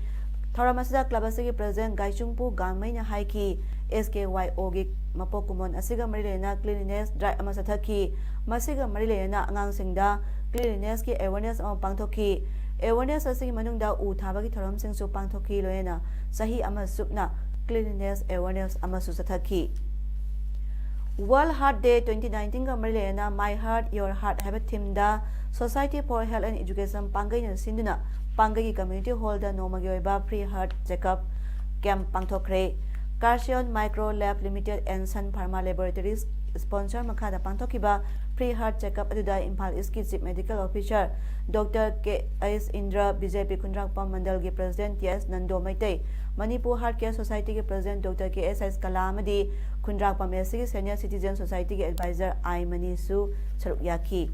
ꯊꯧꯔꯝ ꯑꯁꯤꯗ ꯀ꯭ꯂꯕ ꯑꯁꯤꯒꯤ ꯄ꯭ꯔꯁꯤꯗꯦꯟꯠ ꯒꯥꯏꯆꯨꯡꯄꯨ ꯒꯥꯡꯃꯩꯅ ꯍꯥꯏꯈꯤ, ꯑꯦꯁ ꯀꯦ ꯋꯥꯏ ꯑꯣꯒꯤ ꯃꯄꯣꯛ ꯀꯨꯝꯑꯣꯟ ꯑꯁꯤꯒ ꯃꯔꯤ ꯂꯩꯅꯅ ꯀ꯭ꯂꯤꯟꯂꯤꯅꯦꯁ ꯗ꯭ꯔꯥꯏꯕ ꯑꯃ ꯆꯠꯊꯈꯤ꯫ ꯃꯁꯤꯒ ꯃꯔꯤ ꯂꯩꯅꯅ ꯑꯉꯥꯡꯁꯤꯡꯗ ꯀ꯭ꯂꯤꯟꯂꯤꯅꯦꯁꯀꯤ ꯑꯦꯋꯦꯔꯅꯦꯁ ꯑꯃ ꯄꯥꯡꯊꯣꯛꯈꯤ꯫ ꯑꯦꯋꯦꯔꯅꯦꯁ ꯑꯁꯤꯒꯤ ꯃꯅꯨꯡꯗ ꯎ ꯊꯥꯕꯒꯤ ꯊꯧꯔꯝꯁꯤꯡꯁꯨ ꯄꯥꯡꯊꯣꯛꯈꯤ, ꯂꯣꯏꯅꯅ ꯆꯍꯤ ꯑꯃ ꯆꯨꯞꯅ ꯀ꯭ꯂꯤꯟꯂꯤꯅꯦꯁ ꯑꯦꯋꯦꯔꯅꯦꯁ ꯑꯃꯁꯨ ꯆꯠꯊꯈꯤ꯫ World Heart Day twenty nineteen ꯒ ꯃꯔꯤ ꯂꯩꯅꯅ My Heart Your Heart ꯍꯥꯏꯕ ꯊꯤꯝꯗ Society for Health and Education ꯄꯥꯡꯒꯩꯅ ꯁꯤꯟꯗꯨꯅ ꯄꯥꯡꯒꯩꯒꯤ ꯀꯝꯃ꯭ꯌꯨꯅꯤꯇꯤ ꯍꯣꯜꯗ ꯅꯣꯡꯃꯒꯤ ꯑꯣꯏꯕ ꯐ꯭ꯔꯤ ꯍꯥꯔꯠ ꯆꯦꯛꯑꯞ ꯀꯦꯝꯞ ꯄꯥꯡꯊꯣꯛꯈ꯭ꯔꯦ꯫ Carceon Micro Lab Limited and Sun Pharma Laboratories sponsor ꯃꯈꯥꯗ ꯄꯥꯡꯊꯣꯛꯈꯤꯕ free heart checkup ꯑꯗꯨꯗ ꯏꯝꯐꯥꯜ ꯏꯁꯀꯤ Chief Medical Officer Doctor K S Indra, B J P Khundrakpam ꯃꯟꯗꯜꯒꯤ President T S Nando Meitei, Manipur Heart Care Society ꯒꯤ President Doctor K S S Kala ꯑꯃꯗꯤ ꯈꯨꯟꯗ꯭ꯔꯥꯛꯄꯝ ꯑꯦꯁ ꯁꯤꯒꯤ Senior Citizen Society ꯒꯤ Advisor ꯑꯥꯏ ꯃꯅꯤꯁꯨ ꯁꯔꯨꯛ ꯌꯥꯈꯤ꯫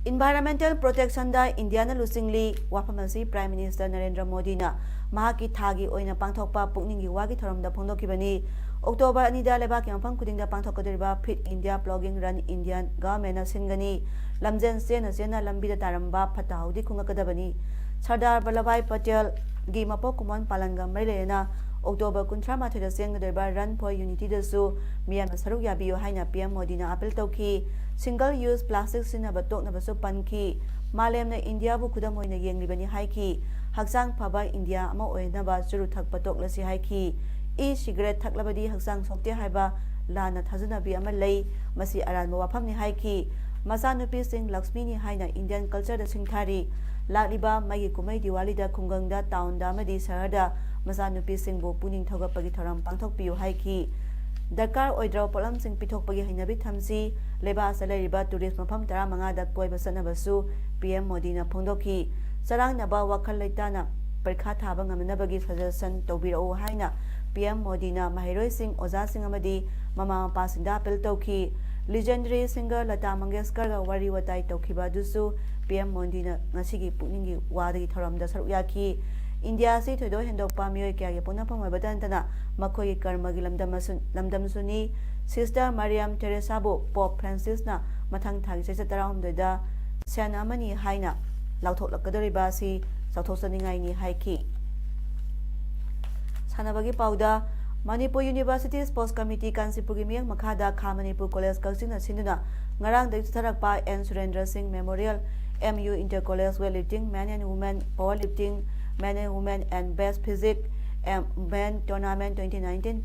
Environmental Protection ꯗ ꯏꯟꯗꯤꯌꯥꯅ ꯂꯨꯆꯤꯡꯂꯤ꯫ ꯋꯥꯐꯝ ꯑꯁꯤ Prime Minister ꯅꯔꯦꯟꯗ꯭ꯔ ꯃꯣꯗꯤꯅ ꯃꯍꯥꯛꯀꯤ ꯊꯥꯒꯤ ꯑꯣꯏꯅ ꯄꯥꯡꯊꯣꯛꯄ ꯄꯨꯛꯅꯤꯡꯒꯤ ꯋꯥꯒꯤ ꯊꯧꯔꯝꯗ ꯐꯣꯡꯗꯣꯛꯈꯤꯕꯅꯤ꯫ October ꯑꯅꯤꯗ ꯂꯩꯕꯥꯛꯀꯤ ꯃꯐꯝ ꯈꯨꯗꯤꯡꯗ ꯄꯥꯡꯊꯣꯛꯀꯗꯧꯔꯤꯕ Fit India Plogging Run Indian Government ꯅ ꯁꯤꯟꯒꯅꯤ꯫ ꯂꯝꯖꯦꯟ ꯆꯦꯟꯅ ꯆꯦꯟꯅ ꯂꯝꯕꯤꯗ ꯇꯥꯔꯝꯕ ꯐꯠꯇ ꯍꯥꯎꯗꯤ ꯈꯨꯡꯒꯠꯀꯗꯕꯅꯤ꯫ ꯁꯔꯗꯥꯔ ꯚꯜꯂꯚꯚꯥꯏ ꯄꯇꯦꯜꯒꯤ ꯃꯄꯣꯛ ꯀꯨꯝꯑꯣꯟ ꯄꯥꯂꯟꯒ ꯃꯔꯤ ꯂꯩꯅꯅ October ꯀꯨꯟꯊ꯭ꯔꯥ ꯃꯥꯊꯣꯏꯗ ꯆꯦꯟꯒꯗꯧꯔꯤꯕ Run for Unity ꯗꯁꯨ ꯃꯤꯌꯥꯝꯅ ꯁꯔꯨꯛ ꯌꯥꯕꯤꯌꯨ ꯍꯥꯏꯅ P M ꯃꯣꯗꯤꯅ appeal ꯇꯧꯈꯤ꯫ Single use plastic ꯁꯤꯖꯤꯟꯅꯕ ꯇꯣꯛꯅꯕꯁꯨ ꯄꯟꯈꯤ꯫ ꯃꯥꯂꯦꯝꯅ ꯏꯟꯗꯤꯌꯥꯕꯨ ꯈꯨꯗꯝ ꯑꯣꯏꯅ ꯌꯦꯡꯂꯤꯕꯅꯤ ꯍꯥꯏꯈꯤ꯫ ꯍꯛꯆꯥꯡ ꯐꯕ ꯏꯟꯗꯤꯌꯥ ꯑꯃ ꯑꯣꯏꯅꯕ ꯆꯨꯔꯨ ꯊꯛꯄ ꯇꯣꯛꯂꯁꯤ ꯍꯥꯏꯈꯤ꯫ E cigarette ꯊꯛꯂꯕꯗꯤ ꯍꯛꯆꯥꯡ ꯁꯣꯛꯇꯦ ꯍꯥꯏꯕ ꯂꯥꯟꯅ ꯊꯥꯖꯅꯕꯤ ꯑꯃ ꯂꯩ꯫ ꯃꯁꯤ ꯑꯔꯥꯟꯕ ꯋꯥꯐꯝꯅꯤ ꯍꯥꯏꯈꯤ꯫ ꯃꯆꯥꯅꯨꯄꯤꯁꯤꯡ ꯂꯛꯁꯃꯤꯅꯤ ꯍꯥꯏꯅ Indian culture ꯗ ꯁꯤꯡꯊꯥꯔꯤ꯫ ꯂꯥꯛꯂꯤꯕ ꯃꯩꯒꯤ ꯀꯨꯝꯍꯩ ꯗꯤꯋꯥꯂꯤꯗ ꯈꯨꯡꯒꯪꯗ, town ꯗ ꯑꯃꯗꯤ ꯁꯍꯔꯗ ꯃꯆꯥꯅꯨꯄꯤꯁꯤꯡꯕꯨ ꯄꯨꯛꯅꯤꯡ ꯊꯧꯒꯠꯄꯒꯤ ꯊꯧꯔꯝ ꯄꯥꯡꯊꯣꯛꯄꯤꯌꯨ ꯍꯥꯏꯈꯤ꯫ ꯗꯔꯀꯥꯔ ꯑꯣꯏꯗ꯭ꯔꯕ ꯄꯣꯠꯂꯝꯁꯤꯡ ꯄꯤꯊꯣꯛꯄꯒꯤ ꯍꯩꯅꯕꯤ ꯊꯝꯁꯤ꯫ ꯂꯩꯕꯥꯛ ꯑꯁꯤꯗ ꯂꯩꯔꯤꯕ tourist ꯃꯐꯝ ꯇꯔꯥꯃꯉꯥꯗ ꯀꯣꯏꯕ ꯆꯠꯅꯕꯁꯨ P M ꯃꯣꯗꯤꯅ ꯐꯣꯡꯗꯣꯛꯈꯤ꯫ ꯆꯔꯥꯡꯅꯕ ꯋꯥꯈꯜ ꯂꯩꯇꯥꯅ ꯄꯔꯤꯈꯥ ꯊꯥꯕ ꯉꯝꯅꯅꯕꯒꯤ suggestion ꯇꯧꯕꯤꯔꯛꯎ ꯍꯥꯏꯅ P M ꯃꯣꯗꯤꯅ ꯃꯍꯩꯔꯣꯏꯁꯤꯡ, ꯑꯣꯖꯥꯁꯤꯡ ꯑꯃꯗꯤ ꯃꯃꯥ ꯃꯄꯥꯁꯤꯡꯗ appeal ꯇꯧꯈꯤ꯫ Legendary singer ꯂꯇꯥ ꯃꯪꯒꯦꯁꯀꯔꯒ ꯋꯥꯔꯤ ꯋꯥꯇꯥꯏ ꯇꯧꯈꯤꯕ ꯑꯗꯨꯁꯨ P M ꯃꯣꯗꯤꯅ ꯉꯁꯤꯒꯤ ꯄꯨꯛꯅꯤꯡꯒꯤ ꯋꯥꯗꯒꯤ ꯊꯧꯔꯝꯗ ꯁꯔꯨꯛ ꯌꯥꯈꯤ꯫ ꯏꯟꯗꯤꯌꯥ ꯑꯁꯤ ꯊꯣꯏꯗꯣꯛ ꯍꯦꯟꯗꯣꯛꯄ ꯃꯤꯑꯣꯏ ꯀꯌꯥꯒꯤ ꯄꯣꯛꯅꯐꯝ ꯑꯣꯏꯕꯇ ꯅꯠꯇꯅ ꯃꯈꯣꯏꯒꯤ ꯀꯔꯃꯒꯤ ꯂꯝꯗꯝ ꯑꯁꯨ-, ꯂꯝꯗꯝꯁꯨꯅꯤ꯫ Sister Mariam Theresaꯕꯨ Pope Francisꯅ ꯃꯊꯪ ꯊꯥꯒꯤ ꯆꯩꯆꯠ ꯇꯔꯥꯍꯨꯝꯗꯣꯏꯗ saint ꯑꯃꯅꯤ ꯍꯥꯏꯅ ꯂꯥꯎꯊꯣꯛꯂꯛꯀꯗꯧꯔꯤꯕ ꯑꯁꯤ ꯆꯥꯎꯊꯣꯛꯆꯅꯤꯡꯉꯥꯏꯅꯤ ꯍꯥꯏꯈꯤ꯫ ꯁꯥꯟꯅꯕꯒꯤ ꯄꯥꯎꯗ, ꯃꯅꯤꯄꯨꯔ University Sports Committee ꯀꯥꯟꯆꯤꯄꯨꯔꯒꯤ ꯃꯤꯠꯌꯦꯡ ꯃꯈꯥꯗ ꯈꯥ ꯃꯅꯤꯄꯨꯔ College ꯀꯛꯆꯤꯡꯅ ꯁꯤꯟꯗꯨꯅ ꯉꯔꯥꯡꯗꯒꯤ ꯆꯠꯊꯔꯛꯄ N ꯁꯨꯔꯦꯟꯗ꯭ꯔ ꯁꯤꯡ Memorial M U Inter College Weightlifting, Men and Women Powerlifting, Men and Women and Best Physique, M-, Men Tournament twenty nineteen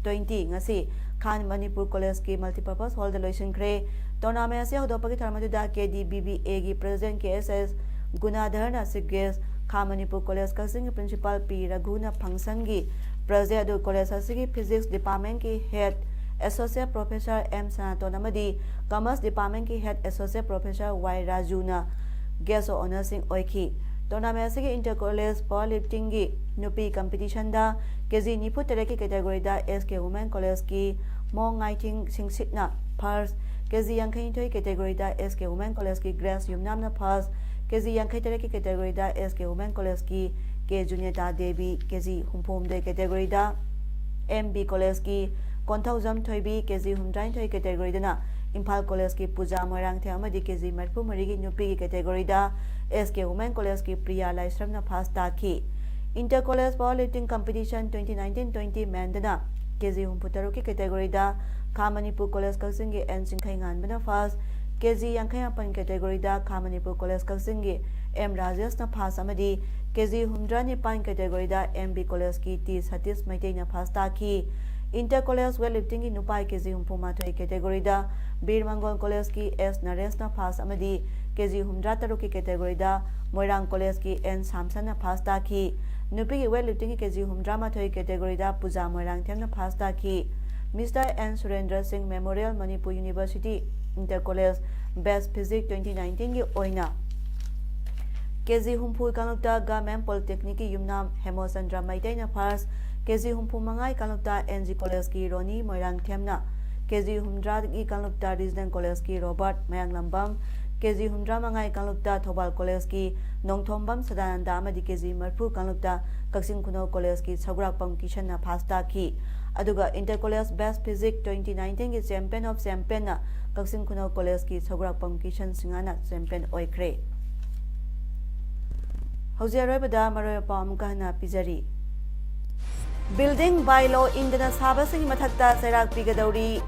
twenty ꯉꯁꯤ ꯈꯥ ꯃꯅꯤꯄꯨꯔ Collegeꯀꯤ Multipurpose Hallꯗ ꯂꯣꯏꯁꯤꯟꯈ꯭ꯔꯦ꯫ Tournament ꯑꯁꯤ ꯍꯧꯗꯣꯛꯄꯒꯤ ꯊꯧꯔꯝ ꯑꯗꯨꯗ K D B B Aꯒꯤ President K S S ꯒꯨꯅꯥꯙꯔꯅ chief guest, ꯈꯥ Manipur College ꯀꯛꯆꯤꯡꯒꯤ Principal P ꯔꯘꯨꯅ functionꯒꯤ President ꯑꯗꯨ college ꯑꯁꯤꯒꯤ Physics Departmentꯀꯤ Head Associate Professor M ꯁꯅꯥꯇꯣꯟ ꯑꯃꯗꯤ Commerce Departmentꯀꯤ Head Associate Professor Y ꯔꯥꯖꯨꯅ Guest of Honourꯁꯤꯡ ꯑꯣꯏꯈꯤ꯫ Tournament ꯑꯁꯤꯒꯤ Inter College Power Liftingꯒꯤ ꯅꯨꯄꯤ competitionꯗ ꯀꯦ G ꯅꯤꯐꯨ ꯇꯔꯦꯠꯀꯤ categoryꯗ S K Women Collegeꯀꯤ ꯃꯣꯡ ꯉꯥꯏꯊꯤꯡ ꯁꯤꯡꯁꯤꯠꯅ first, ꯀꯦ ꯖꯤ ꯌꯥꯡꯈꯩꯅꯤꯊꯣꯏ categoryꯗ S K Women Collegeꯀꯤ Grace ꯌꯨꯝꯅꯥꯝꯅ first, ꯀꯦ ꯖꯤ ꯌꯥꯡꯈꯩ ꯇꯔꯦꯠꯀꯤ categoryꯗ S K Women Collegeꯀꯤ K Juneta Devi, K G ꯍꯨꯝꯐꯨ ꯍꯨꯝꯗꯣꯏ categoryꯗ M B Collegeꯀꯤ ꯀꯣꯟꯊꯧꯖꯝ ꯊꯣꯏꯕꯤ, ꯀꯦ ꯖꯤ ꯍꯨꯝꯗ꯭ꯔꯥꯅꯤꯊꯣꯏ categoryꯗꯅ ꯏꯝꯐꯥꯜ Collegeꯀꯤ ꯄꯨꯖꯥ ꯃꯣꯏꯔꯥꯡꯊꯦꯝ ꯑꯃꯗꯤ ꯀꯦ ꯖꯤ ꯃꯔꯤꯐꯨ ꯃꯔꯤꯒꯤ ꯅꯨꯄꯤꯒꯤ categoryꯗ S K Women Collegeꯀꯤ ꯄ꯭ꯔꯤꯌꯥ ꯂꯥꯏꯁ꯭ꯔꯝꯅ first ꯇꯥꯈꯤ꯫ Inter College Power Lifting Competition twenty nineteen twenty menꯗꯅ ꯀꯦ ꯖꯤ ꯍꯨꯝꯐꯨ ꯇꯔꯨꯛꯀꯤ categoryꯗ ꯈꯥ ꯃꯅꯤꯄꯨꯔ College ꯀꯛꯆꯤꯡꯒꯤ N ꯆꯤꯡꯈꯩꯉꯥꯟꯕꯅ first, ꯀꯦ ꯖꯤ ꯌꯥꯡꯈꯩ ꯃꯥꯄꯟ categoryꯗ ꯈꯥ ꯃꯅꯤꯄꯨꯔ College ꯀꯛꯆꯤꯡꯒꯤ M ꯔꯥꯖꯦꯁꯅ first ꯑꯃꯗꯤ ꯀꯦ ꯖꯤ ꯍꯨꯝꯗ꯭ꯔꯥ ꯅꯤꯄꯥꯟ categoryꯗ M B Collegeꯀꯤ T Satish ꯃꯩꯇꯩꯅ first ꯇꯥꯈꯤ꯫ Inter College Weightliftingꯒꯤ ꯅꯨꯄꯥ ꯀꯦ ꯖꯤ ꯍꯨꯝꯐꯨ ꯃꯥꯊꯣꯏ categoryꯗ ꯕꯤꯔ ꯃꯪꯒꯣꯜ Collegeꯀꯤ S ꯅꯔꯦꯁꯅ first ꯑꯃꯗꯤ ꯀꯦ ꯖꯤ ꯍꯨꯝꯗ꯭ꯔꯥ ꯇꯔꯨꯛꯀꯤ categoryꯗ ꯃꯣꯏꯔꯥꯡ Collegeꯀꯤ N ꯁꯥꯝꯁꯟꯅ first ꯇꯥꯈꯤ꯫ ꯅꯨꯄꯤꯒꯤ weightliftingꯒꯤ ꯀꯦ ꯖꯤ ꯍꯨꯝꯗ꯭ꯔꯥ ꯃꯥꯊꯣꯏ categoryꯗ ꯄꯨꯖꯥ ꯃꯣꯏꯔꯥꯡꯊꯦꯝꯅ first ꯇꯥꯈꯤ꯫ Mister N ꯁꯨꯔꯦꯟꯗ꯭ꯔ ꯁꯤꯡ Memorial Manipur University Inter College Best Physique twenty nineteenꯒꯤ ꯑꯣꯏꯅ ꯀꯦ ꯖꯤ ꯍꯨꯝꯐꯨ ꯀꯥꯡꯂꯨꯞꯇ Government Polytechnicꯀꯤ ꯌꯨꯝꯅꯥꯝ ꯍꯦꯃꯣꯆꯟꯗ꯭ꯔ ꯃꯩꯇꯩꯅ first, ꯀꯦ ꯖꯤ ꯍꯨꯝꯐꯨ ꯃꯉꯥ ꯀꯥꯡꯂꯨꯞꯇ N G Collegeꯀꯤ ꯔꯣꯅꯤ ꯃꯣꯏꯔꯥꯡꯊꯦꯝꯅ, ꯀꯦ ꯖꯤ ꯍꯨꯝꯗ꯭ꯔꯥꯒꯤ ꯀꯥꯡꯂꯨꯞꯇ Regional Collegeꯀꯤ ꯔꯣꯕꯥꯔꯠ ꯃꯌꯥꯡꯂꯝꯕꯝ, ꯀꯦ ꯖꯤ ꯍꯨꯝꯗ꯭ꯔꯥ ꯃꯉꯥꯒꯤ ꯀꯥꯡꯂꯨꯞꯇ ꯊꯧꯕꯥꯜ Collegeꯀꯤ ꯅꯣꯡꯊꯣꯝꯕꯝ ꯁꯗꯥꯅꯟꯗ ꯑꯃꯗꯤ ꯀꯦ ꯖꯤ ꯃꯔꯤꯐꯨ ꯀꯥꯡꯂꯨꯞꯇ ꯀꯛꯆꯤꯡ ꯈꯨꯅꯧ Collegeꯀꯤ ꯁꯧꯒ꯭ꯔꯥꯛꯄꯝ ꯀꯤꯁꯟꯅ first ꯇꯥꯈꯤ꯫ ꯑꯗꯨꯒ Inter College Best Physique twenty nineteenꯒꯤ Champion of Championꯅ ꯀꯛꯆꯤꯡ ꯈꯨꯅꯧ Collegeꯀꯤ ꯁꯧꯒ꯭ꯔꯥꯛꯄꯝ ꯀꯤꯁꯟ ꯁꯤꯡꯍꯅ champion ꯑꯣꯏꯈ꯭ꯔꯦ꯫ ꯍꯧꯖꯤꯛ ꯑꯔꯣꯏꯕꯗ ꯃꯔꯨꯑꯣꯏꯕ ꯄꯥꯎ ꯑꯃꯨꯛꯀ ꯍꯟꯅ ꯄꯤꯖꯔꯤ꯫ Building by law ꯏꯟꯗꯅ ꯁꯥꯕꯁꯤꯡꯒꯤ ꯃꯊꯛꯇ ꯆꯩꯔꯥꯛ ꯄꯤꯒꯗꯧꯔꯤ꯫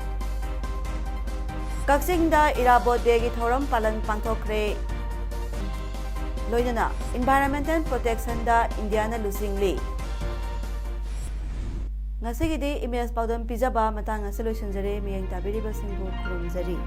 ꯀꯛꯆꯤꯡꯗ ꯏꯔꯥꯕꯣꯠ Dayꯒꯤ ꯊꯧꯔꯝ ꯄꯥꯂꯟ ꯄꯥꯡꯊꯣꯛꯈ꯭ꯔꯦ꯫ ꯂꯣꯏꯅꯅ Environmental Protectionꯗ ꯏꯟꯗꯤꯌꯥꯅ ꯂꯨꯆꯤꯡꯂꯤ꯫ ꯉꯁꯤꯒꯤꯗꯤ ꯏꯃꯦꯖ ꯄꯥꯎꯗꯝ ꯄꯤꯖꯕ ꯃꯇꯥꯡ ꯑꯁꯤ ꯂꯣꯏꯁꯤꯟꯖꯔꯦ꯫ ꯃꯤꯠꯌꯦꯡ ꯇꯥꯕꯤꯔꯤꯕꯁꯤꯡꯕꯨ ꯈꯨꯔꯨꯝꯖꯔꯤ꯫